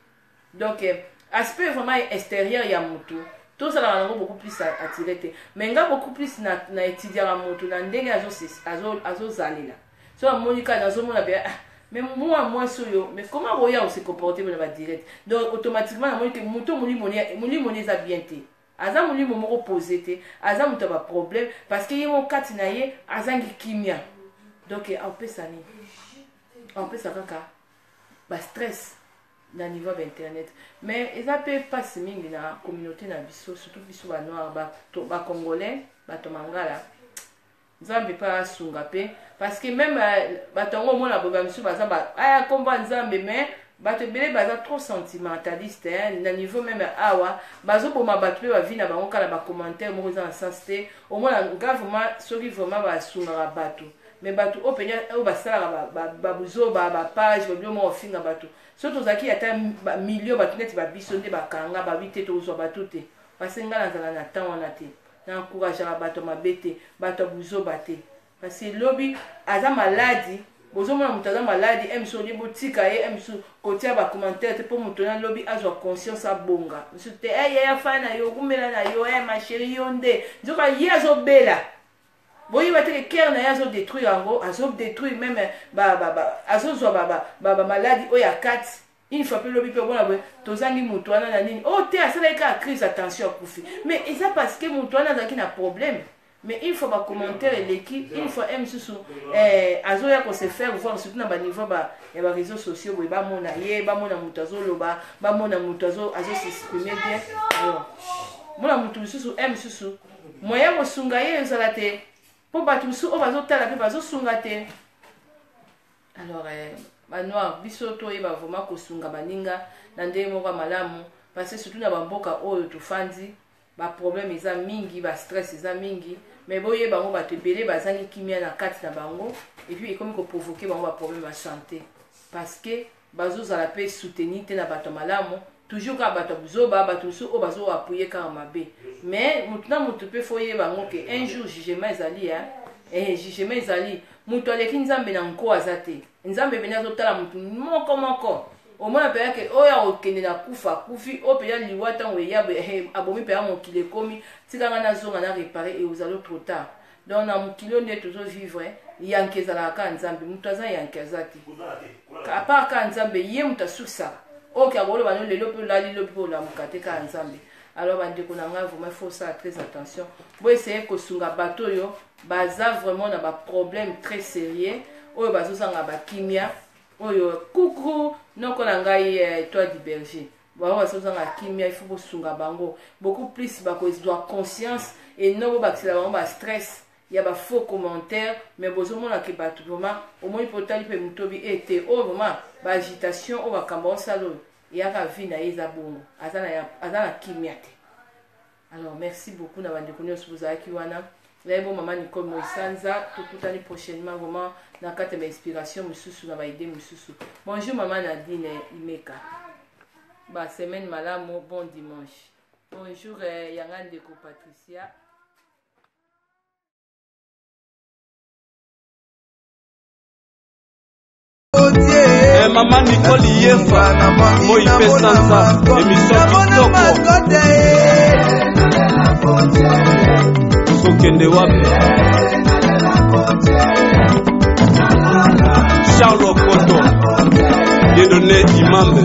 Donc aspect vraiment extérieur ya motu, tozalaka nango beaucoup plus attiré te. Mais nga beaucoup plus na étudiaka motu na ndenge azozalela. So amoni kaka, nazomona be, ah, mais mwa mwasi oyo, mais comment boya ose comporter na badirect? Donc automatiquement namoni ke motu molimo eza bien te, aza molimo moko posé te, aza moto ya baproblème, parce que ye moko kati na ye azangi kimia. Donc aopesa nini? Aopesa kaka bastress na niveau ya bainternet. Mais eza mpe mpasi mingi na communauté na biso, surtout biso banoir, bacongolais, bato mangala. Nzambe mpe asunga mpe, parce que même bato yango omona boye, bamisusu baza aya komba Nzambe, mais bato ebele baza trop sentimentaliste, hein, na niveau même awa bazoboma bato mpe bavie na bango kala bacommentaire moko eza na sens te. Omona nga vraiment, soki vraiment basungaka bato, mais bato oyo penya oyo basalaka babuzoba, bapage, babilo moko ofinga bato, soki tozalaki ata bamilio bato neti babiso nde bakanga babi te, tozwa bato te, parce que ngai nazala na temps wana te, na encourageaka bato mabe te, bato ya buzoba te, parce que lobi aza maladi. Bozomona moto aza maladi, mosusu olie botika ye, mosusu kotia bacommentaire te, mpo moto na lobi azwa conscience, abonga. Mosusu te, e yaya, fa na yo, okumela na yo, e ma chérie, yo nde nzoka ye azobela. Boyeba te ke cœur na ye azodétruire yango, azodétruire même, azozwa bamaladi oyo ya kati. Une fois mpe lobi mpe omona boye, tozangi moto wana na nini oyo te, asalaki kaka crise, attention, akufi. Mais eza parce que moto wana azalaki na problème. Mais une fois ba commentaire eleki, une fois un mosusu eh, azoya ko se faire voir surtout na ba niveau ba ya ba réseaux sociaux boye, bamona ye, bamona moto azoloba, bamona moto azo azo s'exprimer bien. Alors mona moto mosusu un mosusu moyen kosunga ye ezala te, mpo bato mosusu oyo bazotala mpe bazosunga te. Alors eh, banoir biso toyeba vraiment kosunga baninga na ndenge moko ya malamu, parce que surtout na bamboka oyo tofandi, baproblème eza mingi, bastress eza mingi. Mais boyeba yango, bato ebele bazangi kimia na kati na bango, et puis ekomi koprovoquer bango baproblème ya santé, parce que bazozala mpe soutenir te na bato ya malamu, toujours kaka bato ya buzoba, bato mosusu oyo bazoappuyer kaka mabe. Mais motu na motu mpe faut oyeba yango ke un jour jugement ezali ya jugement ezali. Moto aleki Nzambe na nko aza te. Nzambe pene azotala motu moko moko. Omona mpenza ke oyo akokende na kufa akufi, oyo mpenza liwa ntango eya abomi mpenza mokili ekomi tikanga nazonga na réparer, e ozali trop tard. Donc na mokili oyo nde tozovivre, yanke ezalaka kaka Nzambe. Moto aza yanke aza te à part kaka Nzambe. Ye moto asukisaka oyo ke akoloba no lelo mpe olali, lobi mpe olamuka te, kaka Nzambe. Alors bandeko na ngai, vraiment il faut osala très attention. Boessayer kosunga bato oyo baza vraiment na baproblème très sérieux, oyo bazozanga bakimia. Oyo kuku noko na ngai, Étoile du Berger, bango bazozanga kimia, il faut bosunga bango beaucoup plus. Bakozwa conscience et non bobakisela bango bastress ya bafaux commentaire. Mais bozomona ke bato vraiment omoni mpe otali mpe motobi ete oyo vraiment baagitation oyo makambo osala oyo eyaka vie na ye eza bongo, aza na kimia te. Alors merci beaucoup na bandeko nyonso bozalaki wana. Naye bo mama Nicole Moisanza, tokutani prochainement vraiment na kati ya bainspiration mosusu, na baidée mosusu. Bonjour mama Nadine Imeka, basemaine malamu, bon dimanche. Bonjour yanga ndeko Patricia. Mama Nicole Yefa, moi mpe sanza émission kitoko. Tozokende wapi? Charles Okoto, Dieudonné Imambe.